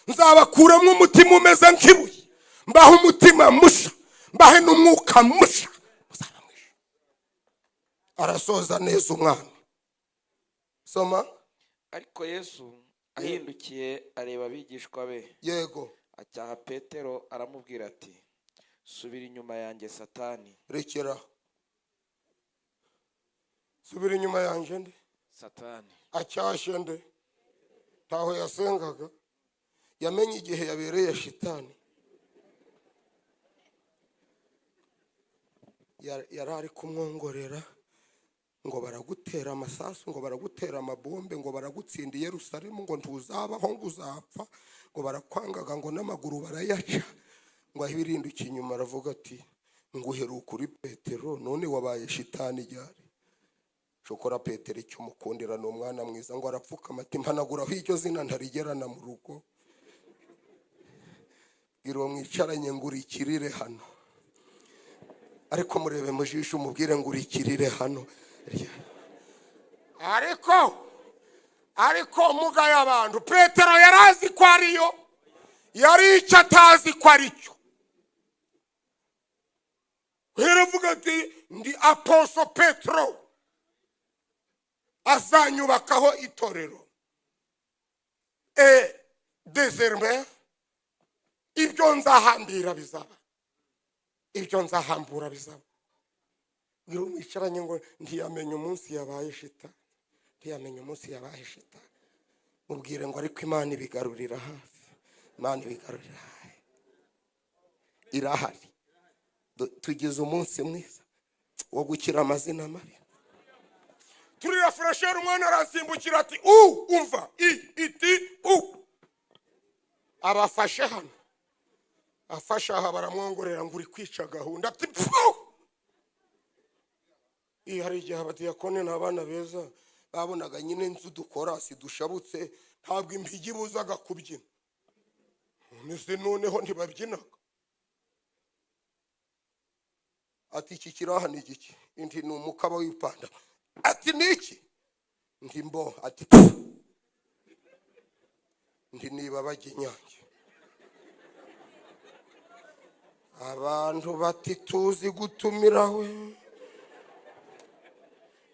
nzabakuramo umutima umeze nk'ibuye mbahe umutima musha, mbahe n'umwuka musha. Arasoza neza umwana. Soma. Ariko Yesu ahindukiye areba abigishwa be. Yego. Acyaha Petero aramubwira ati subira inyuma yanjye Satani. Rekera. Subira inyuma yanjye nde? Satani. Acyashe nde? Ntaho yasengaga. Yamenye igihe yabereye shitani. Yarari kumwongorera ngo baragutera amasasu, ngo baragutera amabombe, ngo baragutsinda Yerusalemu, ngo ntuzabaho ngo uzapfa, ngo barakwangaga ngo n'amaguru barayaca. Ngo ahibirindukiye inyuma aravuga ati nguheruka uri Petero none wabaye shitani ryari? Shokora Petero icyo mukundira ni umwana mwiza, ngo arapfukama ati mpanaguraho iryo zina ntarigerana mu rugo. Bwira uwo mwicaranye ngo urikirire hano, ariko murebe mu jisho umubwire ngo urikirire hano. Ariko mugaye abantu, Petero yarazi ko ariyo, yari icyo atazi ko ari cyo. Yaravuga ati ndi Apostle Petro, azanyubakaho itorero. Et désormais ibyo nzahambira bizaba, ibyo nzahambura bizaba. Bwira umwicaranye ngo ntiyamenye umunsi yabaye shita, ntiyamenye umunsi yabaye shita. Mubwire ngo ariko Imana ibigarurira hafi, Imana ibigarurira hafi, irahari. Tugize umunsi mwiza wo gukira amazina mabi. Turira furesheri, umwana arasimbukira ati u umva i iti u, abafashe hano, afashe aha baramwongorera ngo uri kwica gahunda, ati pfu. Iyo hari igihe abadiyakone n'abana beza babonaga nyine inzu dukora si dushabutse, ntabwo impigi buzaga kubyina. None noneho ntibabyinaga. Ati iki kiraha ni igiki? Indi ni umukaba w'ipanda. Ati niki? Ndi mbo. Ati pfu. Ndi niba bajya inyange. Abantu bati tuzi gutumira we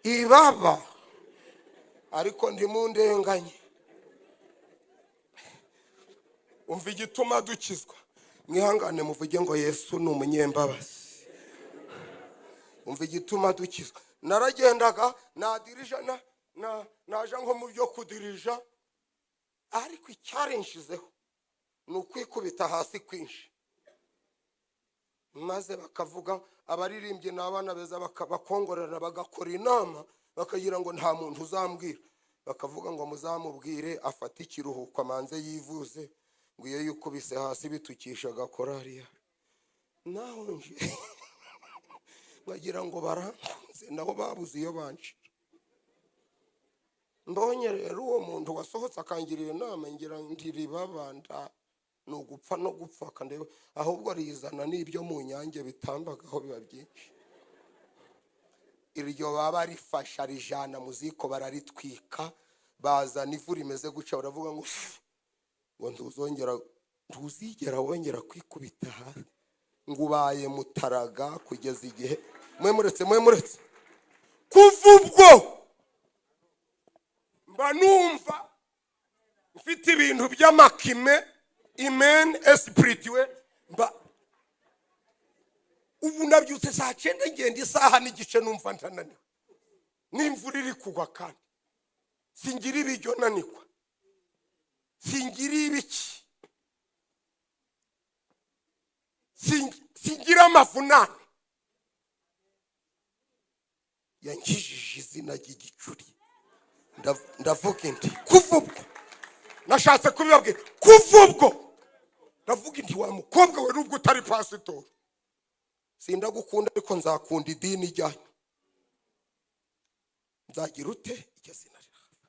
ibaba, ariko ndimundenganye. Umva igituma dukizwa. Mwihangane muvuge ngo Yesu ni umunyembabazi. Umva igituma dukizwa. Naragendaga nadirija na naja nko mu byo kudirija, ariko icyarinshizeho ni ukwikubita hasi kwinshi. Maze bakavuga abaririmbye n'abana beza bakongorerana bagakora inama, bakagira ngo nta muntu uzambwira. Bakavuga ngo muzamubwire afate ikiruhuko amanze yivuze, ngo iyo yukubise hasi bitukisha agakorariya. Naho nje bagira ngo barankunze, nabo babuze iyo banshira. Mbonye rero uwo muntu wasohotse akangirira inama, ngira ntiribabanda ni ugupfa no gupfa, kandi ahubwo rizana n'ibyo mu nyange bitambagaho biba byinshi. Iryo baba rifasha rijana mu ziko bararitwika, bazana ivu rimeze guca, baravuga ngo ngo ntuzongera, ntuzigera wongera kwikubita hasi, ngo ubaye mutaraga kugeza igihe mwe muretse, mwe muretse. Kuva ubwo mba numva mfite ibintu by'amakime imen espirituel. Mba ubu nabyutse saa 9 ngenda isaha n'igice numva ntananiwe, n'imvura iri kugwa, kandi singira ibiryo nanikwa, singira ibiki, singira amavunane. Yankijije izina ry'igicuri. Ndavuga inti kuva ubwo nashatse kubibabwira, kuva ubwo ndavuga inti wa mukobwa we, nubwo utari pasitori sindagukunda, ariko nzakunda idini ryanyu. Nzagira ute iryo zina rirahava.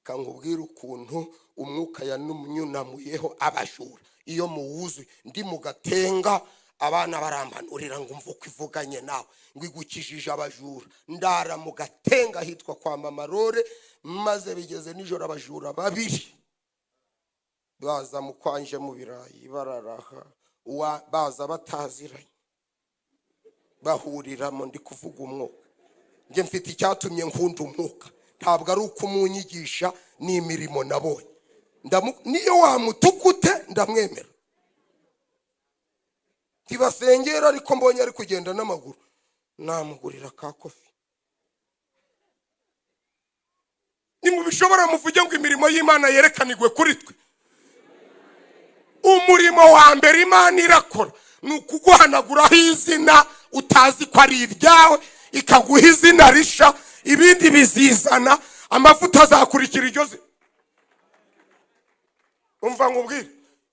Kankubwira ukuntu umwuka yanyunamuyeho abajura. Iyo muwuzuye ndi mu gatenga, abana barambanurira ngo umva uko ivuganye nawe, ngo igukijije abajura. Ndara mu gatenga hitwa kwa Mama Rore, maze bigeze nijoro abajura babiri baza mu kwanje mu birayi bararaha, baza bataziranye bahuriramo. Ndi kuvuga umwuka, njye mfite icyatumye nkunda umwuka, ntabwo ari uko umunyigisha, ni imirimo nabonye. Niyo wamutukute ndamwemera. Ntibasengera ariko mbonye ari kugenda n'amaguru namugurira ka kofi. Nimubishobora muvuge ngo imirimo y'Imana yerekanirwe kuri twe. Umurimo wa mbere Imana irakora ni ukuguhanaguraho izina utazi ko ari iryawe, ikaguha izina risha, ibindi bizizana, amavuta azakurikira iryo zina. Umva nkubwire,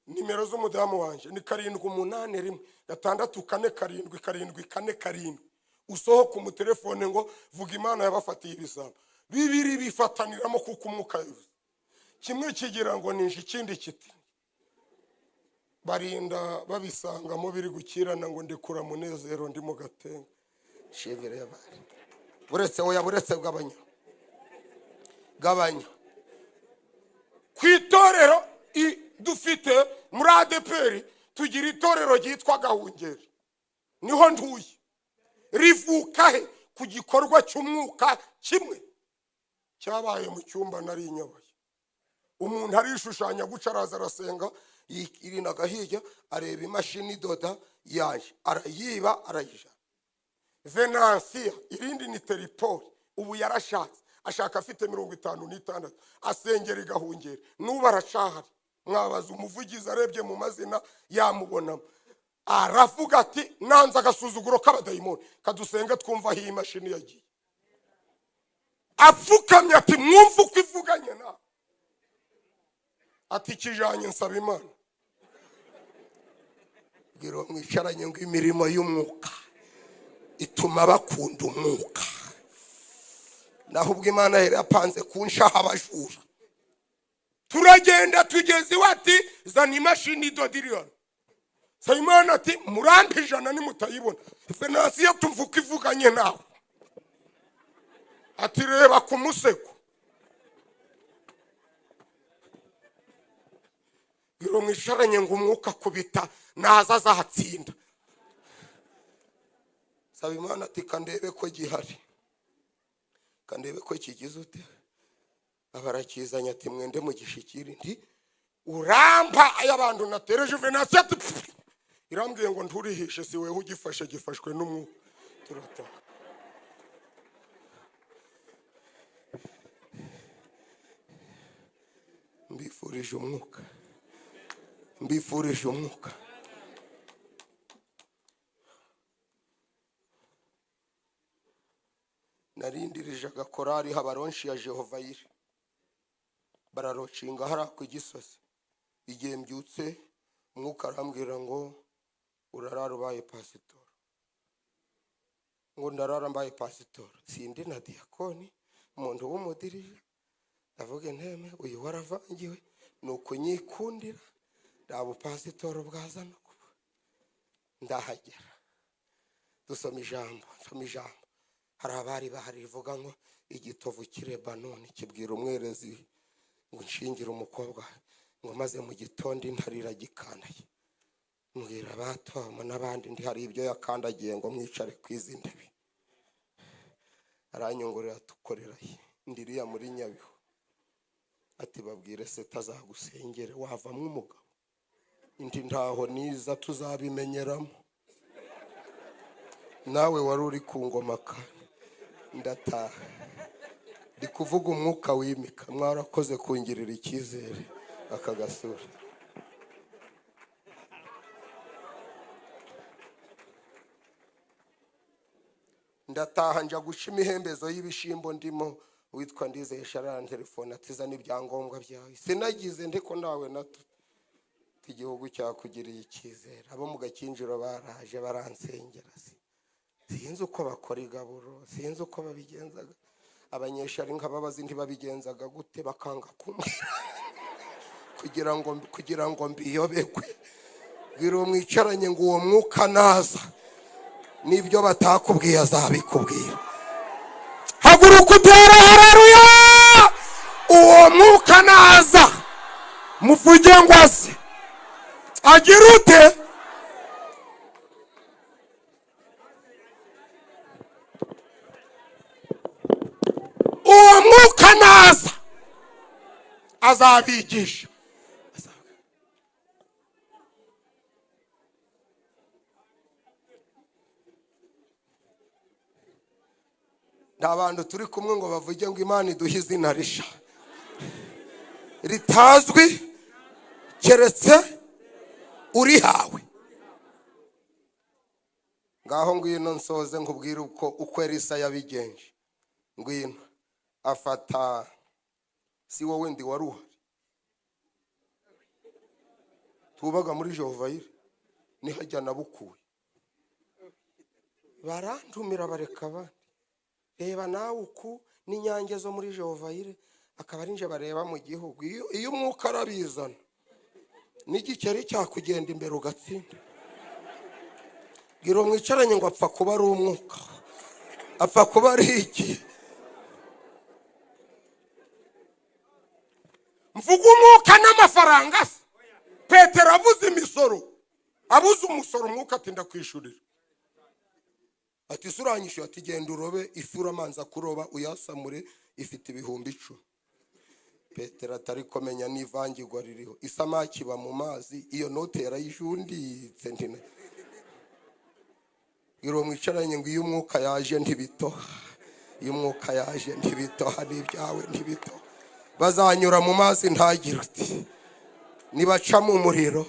nimero z'umudamu wanje ni 7 8 1 6 4 7 7 4 7. Usohoka umutelefone ngo vuga Imana yabafatiye ibisabo bibiri bifataniramo, kuko umwuka yavuze kimwe kigira ngo ninje, ikindi kiti barinda babisangamo biri gukirana ngo ndekura munezero ndi mu gatenga. Shivire yabari buretse oya, buretse gabanya gabanya. Ku itorero dufite muri ADPR tugira itorero ryitwa Gahungeri. Niho ntuye. Rivuka he? Ku gikorwa cy'umwuka kimwe cyabaye mu cyumba nari nyoboye. Umuntu arishushanya guca, araza arasenga, yirinaga hirya, areba imashini idoda yaje, arayiba, arayijana. Venansiya, irindi ni Teripori, ubu yarashatse, ashaka afite 56, asengera igahungera, n'ubu aracahari. Mwabaza umuvugizi, arebye mu mazina yamubonamo. Aravuga ati nanze agasuzuguro k'abadayimoni, kadusenge twumva aho iyi mashini yagiye. Apfukamye ati mwumve uko ivuganye nawe. Ati kijanye nsaba Imana. Bwira uwo mwicaranye ngo imirimo y'umwuka ituma bakunda umwuka. Naho ubwo Imana yari yapanze kunshaha abajura. Turagenda tugeze iwe, ati zana imashini idoda iriyoni. Nsabimana ati murampe 100 nimutayibona. Venansiyo tumva uko ivuganye nawe. Ati reba ku musego. Bwira mwicaranye ngo umwuka kubita naza azatsinda. Nsabimana ati kandebe ko gihari, kandebe ko kigize ute. Abarakizanya ati mwende mugishikire. Nti urampa ay'abantu natereje. Venansiyo ati pfu. Irambwiye ngo nturihishe, si wewe ugifashe, gifashwe n'umwuka. Turataha. Mbifurije umwuka, mbifurije umwuka. Narindirije agakorari habaronshi ya Jehova yire, bararocinga hara ku gisozi. Igihe mbyutse umwuka arambwira ngo urarara ubaye pasitori. Ngo ndarara mbaye pasitori, sindi na diakoni, umuntu w'umudirija. Ndavuga inteme, uyu waravangiwe ni ukunyikundira, nta bupasitori bwaza no kuba. Ndahagera dusoma ijambo, nsoma ijambo. Hari abari bahari rivuga ngo igitovu cy'i Lebanoni kibwira umwerezi ngo nshingire umukobwa, ngo maze mu gitondo intare iragikandaye. Mbwira abatoma n'abandi ndi hari ibyo yakandagiye ngo mwicare ku izi ntebe. Aranyongorera tukorera he? Ndiriya muri Nyabihu. Ati babwire se tazagusengere wavamwo umugabo. Indi ntaho niza tuzabimenyeramo. Nawe wari uri ku ngoma ka ndataha. Ndi kuvuga umwuka wimika, mwarakoze kungirira icyizere aka gasura. Ndataha nja guca imihembezo y'ibishimbo ndimo, witwa Ndizeye Sharara telefone atiza n'ibyangombwa byawe. Sinagize ndiko nawe nato. Igihugu cyakugiriye icyizere. Abo mu Gakinjiro baraje baransengera. Sinzi uko bakora igaburo, sinzi uko babigenzaga. Abanyeshari nkababazi ntibabigenzaga gute, bakanga kumbwira kugira ngo mbiyobekwe. Bwira uwo mwicaranye ngo uwo mwuka naza nibyo batakubwiye azabikubwira. Haguruka utere haleluya! Uwo mwuka naza muvuge ngo aze agira ute? Uwo mwuka naza azabigisha. Nta bantu turi kumwe ngo bavuge ngo Imana iduhe izina risha ritazwi keretse urihawe. Ngaho ngwino nsoze nkubwire uko Elisa yabigenje. Ngwino afata, si wowe ndi wari uhari, tubaga muri Jehova yire nihajya nabukuye, barantumira bareka abandi. Reba nawe uku n'inyange zo muri Jehova yire akaba ari nje bareba mu gihugu. Iyo umwuka arabizana n'igikeri cyakugenda imbere ugatsinda. Bwira mwicaranye ngo apfa kuba ari umwuka, apfa kuba ari iki. Mvuga umwuka n'amafaranga se. Petero abuze imisoro, abuze umusoro, umwuka atinda kwishurira. Ati suranyishyuye? Ati genda urobe ifi, uramanza kuroba uyasamure, ifite 10,000. Petero atari kumenya n'ivangirwa ririho, isamaki iba mu mazi, iyo note yarayijunditse. Ntine bwira mwicaranye ngo iyo umwuka yaje ntibitoha, iyo umwuka yaje ntibitoha, n'ibyawe ntibitoha. Bazanyura mu mazi ntagire uti, nibaca mu muriro.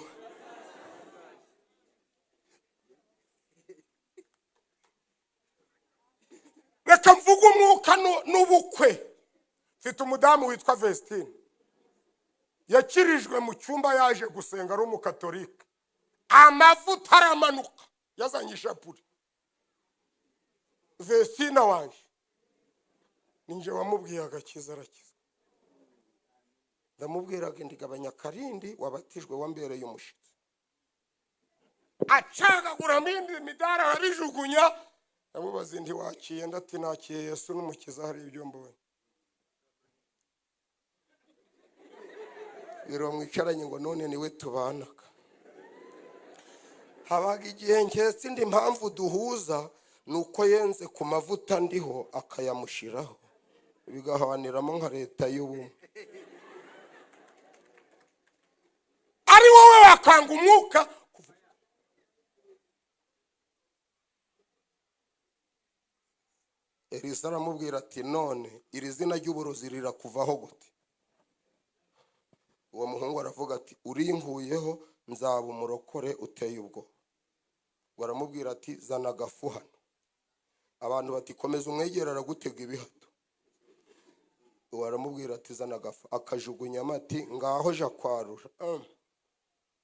Reka mvuge umwuka n'ubukwe. Mfite umudamu witwa Vestine, yakirijwe mu cyumba, yaje gusenga ari umukatolika, amavuta aramanuka, yazanye ishapure. Vestine wanjye ninjye wamubwiye agakiza, arakiza. Ndamubwiraga ndigabanya karindi wabatijwe wambereye umushitsi, acagaguramo indi midari arabijugunya. Ndamubaza indi wakiye? Ndati nakiye Yesu n'umukiza, hari ibyo mbonye. Biro mwicaranye ngo none niwe tubanaga. Habaga igihe nketse indi mpamvu duhuza nuko yenze ku mavuta ndiho akayamushiraho, bigahaniramo nka leta y'ubumwe. Ari wowe wakanga umwuka. Elisa aramubwira ati none iri zina ry'uburozi rirakuvaho gute? Uwo muhungu aravuga ati urinkuyeho nzaba umurokore uteye ubwoba. Baramubwira ati zana agafu hano. Abantu bati komeza umwegera aragutega ibihato. Uwo aramubwira ati zana agafu, akajugunya amati ngaho ja kwarura.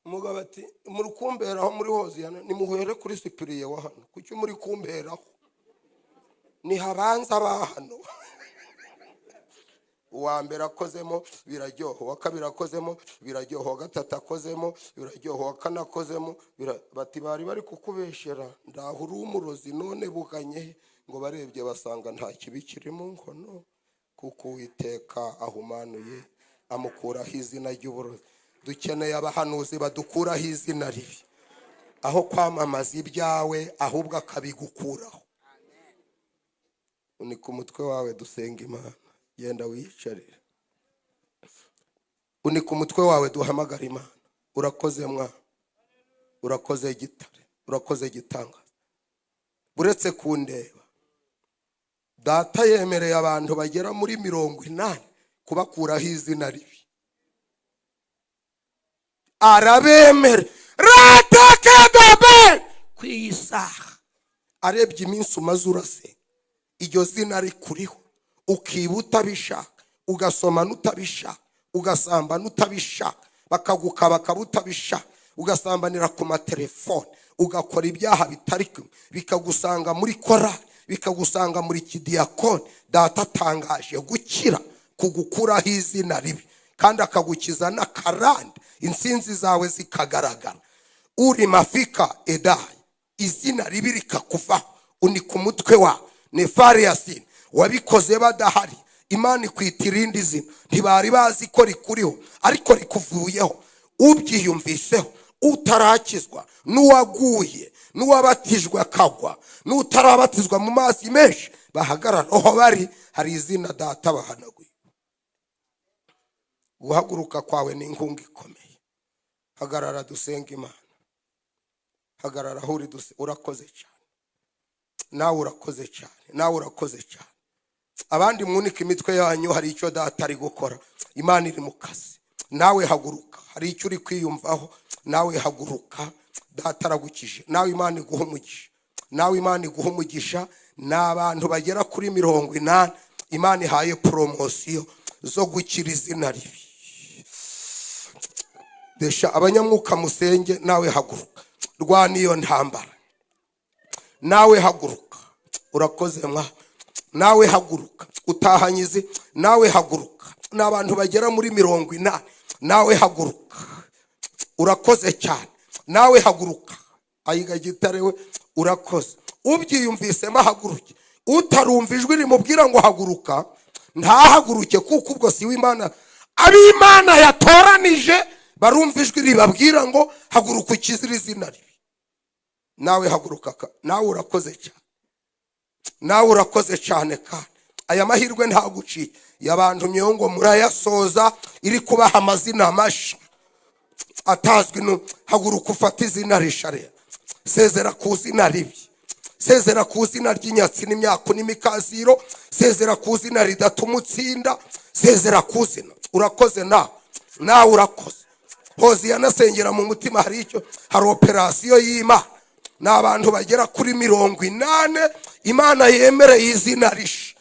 Umugabo ati muri kumberaho muri hoziyana, nimuhere kuri Sipiriye wa hano, kuki muri kumberaho? Nihabanza ba hano. Uwa mbere akozemo biraryoha, uwa kabiri akozemo biraryoha, uwa gatatu akozemo biraryoha, uwa kane akozemo. Bati bari bari kukubeshera, ndaho uri umurozi none buganye. Ngo barebye basanga nta kibi kiri mu nkono, kuko Uwiteka ahumanuye amukuraho izina ry'uburozi. Dukeneye abahanuzi badukuraho izina ribi, aho kwamamaza ibyawe ahubwo akabigukuraho. Unika umutwe wawe dusenga Imana, genda wiyicarire. Unika umutwe wawe duhamagara Imana. Urakoze mwa, urakoze gitare, urakoze gitanga. Buretse kundeba, data yemereye abantu bagera muri 80 kubakuraho izina ribi. Arabemere ratakedobe ku isaha. Arebye iminsi umaze urasenga, iryo zina rikuriho, ukiba utabishaka, ugasoma n'utabishaka, ugasamba n'utabishaka, bakagukabakaba utabishaka, ugasambanira ku matelefone, ugakora ibyaha bitari kumwe, bikagusanga muri korali, bikagusanga muri kidiyakoni. Data atangaje gukira kugukuraho izina ribi, kandi akagukiza n'akarande, insinzi zawe zikagaragara. Uri mafika edayi, izina ribi rikakuvaho. Unika umutwe wawe Nefariyasin, wabikoze badahari, Imana ikwita irindi zina, ntibari bazi ko rikuriho ariko rikuvuyeho. Ubyiyumviseho, utarakizwa n'uwaguye n'uwabatijwe akagwa n'utarabatizwa mu mazi menshi, bahagarara aho bari, hari izina data bahanaguye. Guhaguruka kwawe ni inkunga ikomeye. Hagarara dusenga Imana, hagarara aho uri duse. Urakoze cyane, nawe urakoze cyane, nawe urakoze cyane. Abandi mwunike imitwe yanyu, hari icyo data ari gukora. Imana iri mu kazi, nawe haguruka. Hari icyo uri kwiyumvaho, nawe haguruka. Data aragukije, nawe Imana iguha umugisha, nawe Imana iguha umugisha. Ni abantu bagera kuri 80 Imana ihaye poromosiyo zo gukira izina ribi. Desha abanyamwuka musenge, nawe haguruka, rwana iyo ntambara, nawe haguruka. Urakoze mwa, nawe haguruka, utahanyize, nawe haguruka. N'abantu bagera muri 80, nawe haguruka. Urakoze cyane, nawe haguruka. Ayiga gitare we, urakoze. Ubyiyumvisemo haguruke, utarumva ijwi rimubwira ngo haguruka ntahaguruke, kuko ubwo si w'Imana. Ab'Imana yatoranije barumva ijwi ribabwira ngo haguruka ukizire izina ribi. Nawe haguruka, nawe urakoze cyane. Nawe urakoze cyane kandi aya mahirwe ntaguciye yabantumyeho ngo murayasoza iri kubaha amazina mashya atazwi. Haguruka ufate izina risharira, sezera ku zina ribi, sezera ku zina ry'inyatsi n'imyako n'imikaziro, sezera ku zina ridatuma utsinda, sezera ku zina. Urakoze nawe urakoze. Hozi yanasengera mu mutima, hari icyo, hari operasiyo y'Imana. Ni abantu bagera kuri 80 Imana yemereye izina risha,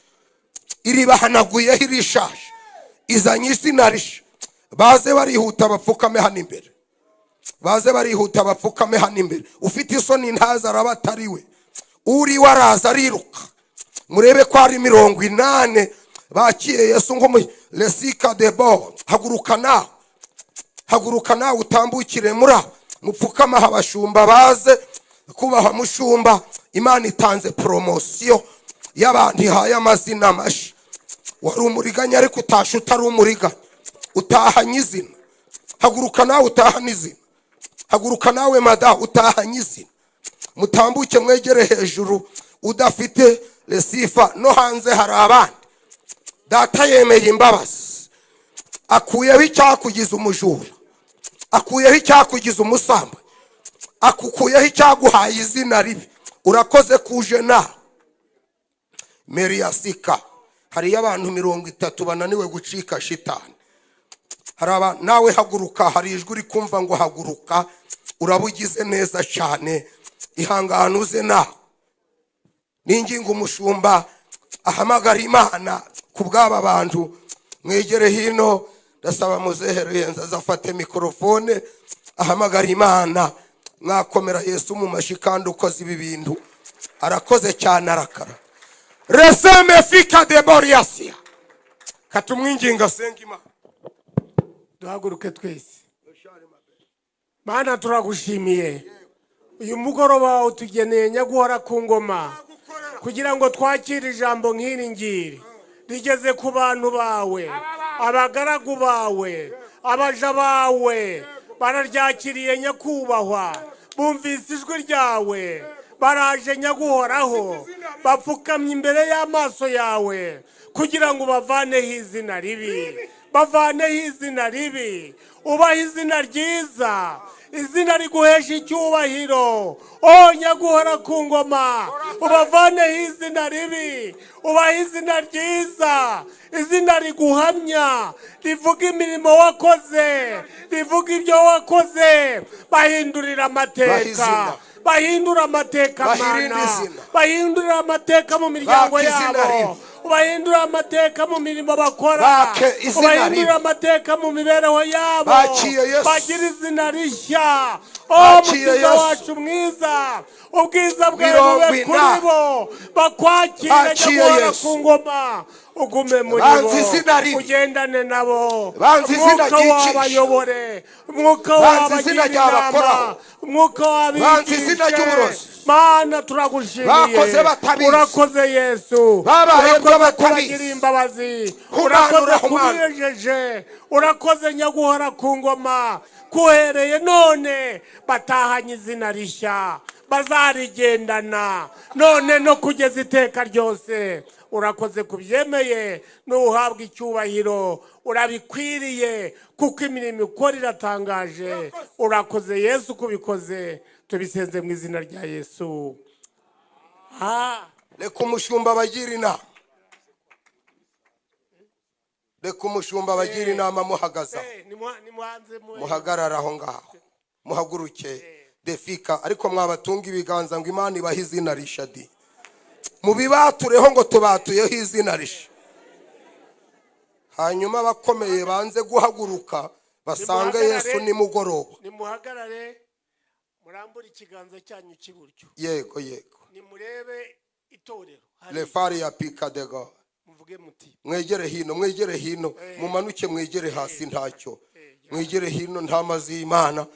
iribahanaguyeho irishaje, izanye izina risha. Baze barihuta bapfukame hano imbere, baze barihuta bapfukame hano imbere. Ufite isoni ntaza araba atariwe, uri waraza ariruka. Murebe ko ari 80 bakiye Yesu ngo lesika debo. Haguruka nawe, haguruka nawe utambukire muri mupfukama abashumba baze kubaha mushumba. Imana itanze promosiyo y'abantu ihaye amazina mashya. Wari umuriganya ariko utashe utari umuriganya, utahanye izina. Haguruka nawe utahanye izina, haguruka nawe mada utahanye izina. Mutambuke mwegere hejuru, udafite lesifa no hanze hari abandi. Data yemeye imbabazi, akuyeho icyakugiza umujura, akuyeho icyakugiza umusamba, akukuyeho icyaguhaye izina ribi. Urakoze kuje na Meriasika. Hari abantu 30 bananiwe gucika shitani. Hari nawe haguruka, hari ijwi uri kumva ngo haguruka, urabugize neza cyane, ihangane uze nawe. Ninginga umushumba ahamagara Imana ku bw'aba bantu. Mwegere hino, ndasaba muzehe Ruyenzi azafate mikorofone ahamagara Imana. Mwakomera Yesu mu mashi kandi ukoze ibi bintu, arakoze cyane, arakara. Reseme fika de boriasia. Katumwinginga senga Imana. Duhaguruke twese. Mana turagushimiye uyu mugoroba utugeneye nyaguhora ku ngoma, kugira ngo twakire ijambo nk'iri ngiri rigeze ku bantu bawe, abagaragu bawe, abaja bawe. Bararyakiriye nyakubahwa, bumvise ijwi ryawe, baraje nyaguhoraho, bapfukamye imbere y'amaso yawe kugira ngo bavaneho izina ribi, bavaneho izina ribi, ubahe izina ryiza, izina riguhesha icyubahiro. O nyaguhora ku ngoma, ubavaneho izina ribi, ubahe izina ryiza, izina riguhamya, rivuga imirimo wakoze, rivuga ibyo wakoze. Bahindurira amateka, bahindura amateka Mana, bahindura amateka mu miryango yabo, ubahindura amateka mu mirimo bakora, ubahindura amateka mu mibereho yabo, bagira izina rishya. O Mukiza wacu mwiza, ubwiza bwawe bube kuri bo, bakwakire nyaguhora ku ngoma, ugume muri bo, ugendane nabo, umwuka wabayobore, umwuka wabagira inama, umwuka wabigishe. Mana turagushimiye, urakoze Yesu, urakoze kubagira imbabazi, urakoze kubiyejeje, urakoze nyaguhora ku ngoma. Kuhereye none batahanye izina rishya, bazarigendana none no kugeza iteka ryose. Urakoze kubyemeye, n'uhabwa icyubahiro, urabikwiriye kuko imirimo ikora iratangaje. Urakoze Yesu kubikoze, tubisenze mu izina rya Yesu. Reka umushumba bagira inama, reka umushumba bagira inama. Muhagaza, muhagarara aho ngaho, muhaguruke defika. Ariko mwabatunga ibiganza ngo Imana ibahe izina risha di, mubibatureho ngo tubatuyeho izina risha. Hanyuma abakomeye banze guhaguruka basange Yesu nimugoroba. Nimuhagarare, murambure ikiganza cyanyu cy'iburyo. Yego yego. Nimurebe itorero lefari ya pika dego. Muvuge muti mwegere hino, mwegere hino, mumanuke mwegere hasi ntacyo, mwegere hino nta mazi y'Imana.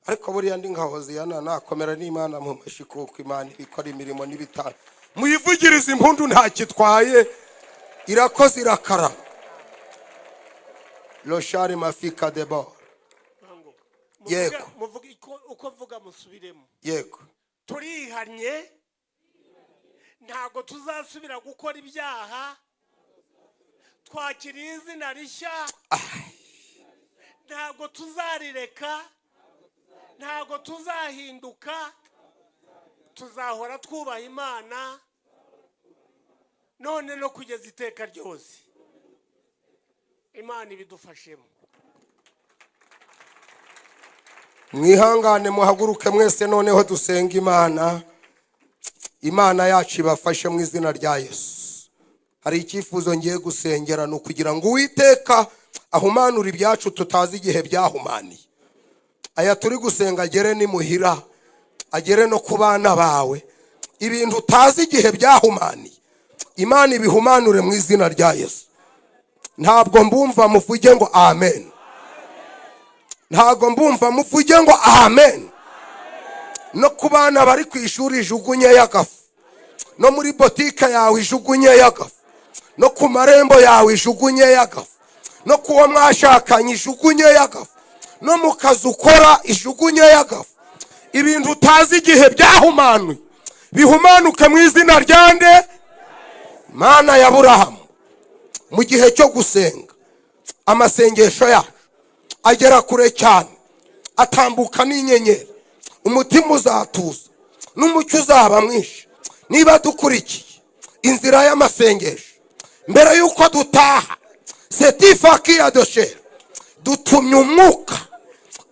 Ariko buriya ndi nka Hoziyana nakomera n'Imana mu mashi, kuko Imana ikora imirimo n'ibitaro. Muyivugirize impundu ntakitwaye, irakoze irakara. Loshari mafika debo. Yego. Muvuge uko mvuga musubiremo. Yego. Turihanye Ntabwo tuzasubira gukora ibyaha. Twakiriye izina rishya, ntabwo tuzarireka, ntabwo tuzahinduka. Tuzahora twubaha Imana none no kugeza iteka ryose. Imana ibidufashemo. Mwihangane, muhaguruke mwese noneho dusenga Imana. Imana yacu ibafashe mu izina rya Yesu. Hari icyifuzo ngiye gusengera, ni ukugira ngo Uwiteka ahumanure ibyacu tutazi igihe byahumaniye. Aya turi gusenga agere nimuhira, agere no ku bana bawe. Ibintu utazi igihe byahumaniye, Imana ibihumanure mu izina rya Yesu. Ntabwo mbumva muvuge ngo amen. Ntabwo mbumva muvuge ngo amen. No ku bana bari ku ishuri ijugunye y'agafu, no muri botike yawe ijugunye y'agafu, no ku marembo yawe ijugunye y'agafu, no kuwo mwashakanye ijugunye y'agafu, no mu kazi ukora ijugunye y'agafu. Ibintu utazi igihe byahumanuye bihumanuke mu izina rya nde? Mana ya Aburahamu. Mu gihe cyo gusenga, amasengesho yacu agera kure cyane, atambuka n'inyenyeri. Umutima uzatuza n'umucyo uzaba mwinshi niba dukurikiye inzira y'amasengesho. Mbere y'uko dutaha, setifakiya doshere, dutumye umwuka,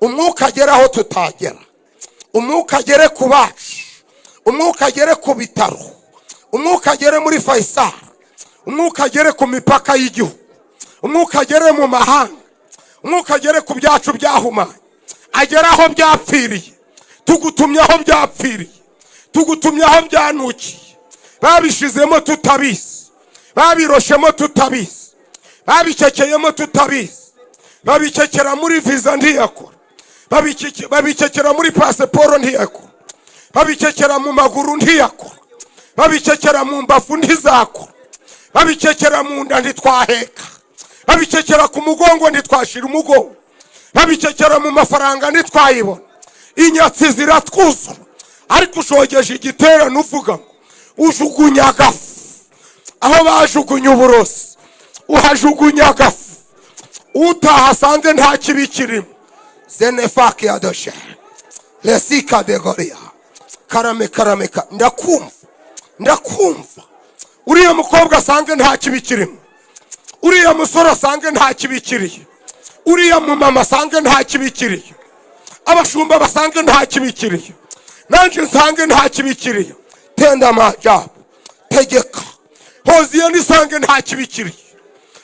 umwuka agera aho tutagera, umwuka agere ku bacu, umwuka agere ku bitaro, umwuka agere muri Faisal, umwuka agere ku mipaka y'igihugu, umwuka agere mu mahanga, umwuka agere ku byacu byahumanye, agere aho byapfiriye. Tugutumye aho byapfiriye, tugutumye aho byanukiye. Babishizemo tutabizi, babiroshemo tutabizi, babicekeyemo tutabizi, babicekera muri visa ntiyakora, babicekera muri pasiporo ntiyakora, babicekera mu maguru ntiyakora, babicekera mu mbavu ntizakora, babicekera mu nda ntitwaheka, babicekera ku mugongo ntitwashira umugongo, babicekera mu mafaranga ntitwayibona. Inyatsi ziratwuzura, ariko ushogeje igiterane uvuga ngo ujugunya agafu. Aho bajugunya uburozi uhajugunya agafu, utahasanze nta kibi kirimo. Zenefaki ya doshe lesika de goria karame karame. Ndakumva, ndakumva. Uriya mukobwa asange nta kibi kirimo, uriya musore asange nta kibi kiriyo, uriya mumama asange nta kibi kiriyo, abashumba basange nta kibi kiriyo, nanjye nsange nta kibi kiriyo. Tenda majabu, tegeka hoziye nisange nta kibi kiriyo.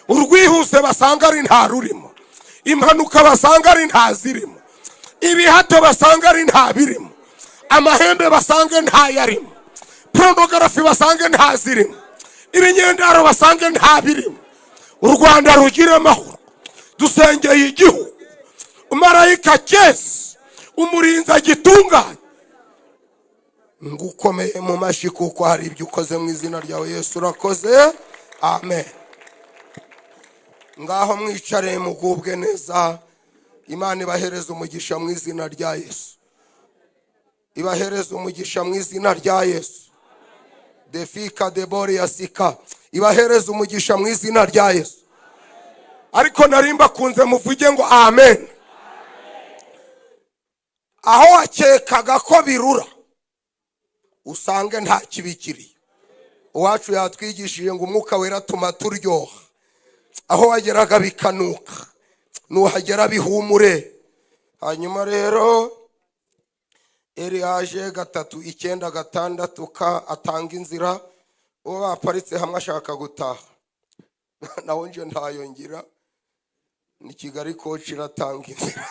Urwihuse basanga ari nta rurimo, impanuka basanga ari nta zirimo, ibihato basanga ari nta birimo, amahembe basange nta yarimo, porunogarafi basange nta zirimo, ibinyendaro basange nta birimo. U Rwanda rugire amahoro. Dusengeye igihugu, marayika cyese umurinzi agitunganye. Ngukomeye mu mashyi kuko hari ibyo ukoze mu izina ryawe Yesu, urakoze. Amen. Ngaho mwicare mugubwe neza. Imana ibahereze umugisha mu izina rya Yesu, ibahereze umugisha mu izina rya Yesu. Defika debori yasika, ibahereze umugisha mu izina rya Yesu. Ariko narimba kunze muvuge ngo amen. Aho wakekaga ko birura usange nta kibikiri. Uwacu yatwigishije ngo umwuka wera tuma turyoha. Aho wageraga bikanuka, nuhagera bihumure. Hanyuma rero Eriaje 396 ka atanga inzira. Uwo baparitse hamwe ashaka gutaha, naho nje ntayongira, ni Kigali coach iratanga inzira.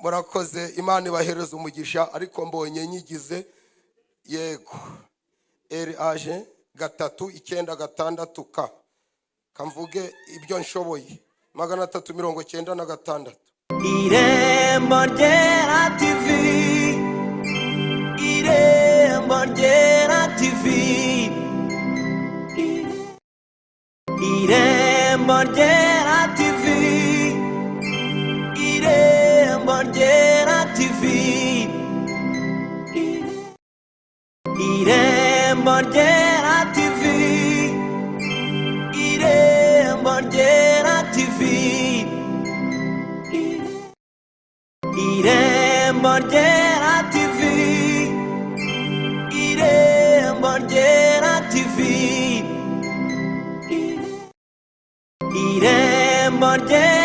Murakoze, Imana ibahereze umugisha. Ariko mbonye nyigize yego. Eriaje 396 ka kamvuge ibyo nshoboye. 396. Irembo Ryera TV, Irembo Ryera TV, Irembo Ryera TV, Irembo Ryera TV, Irembo Irembo Ryera TV, Irembo Ryera TV, Irembo Ryera TV, Irembo Ryera TV, Irembo Ryera.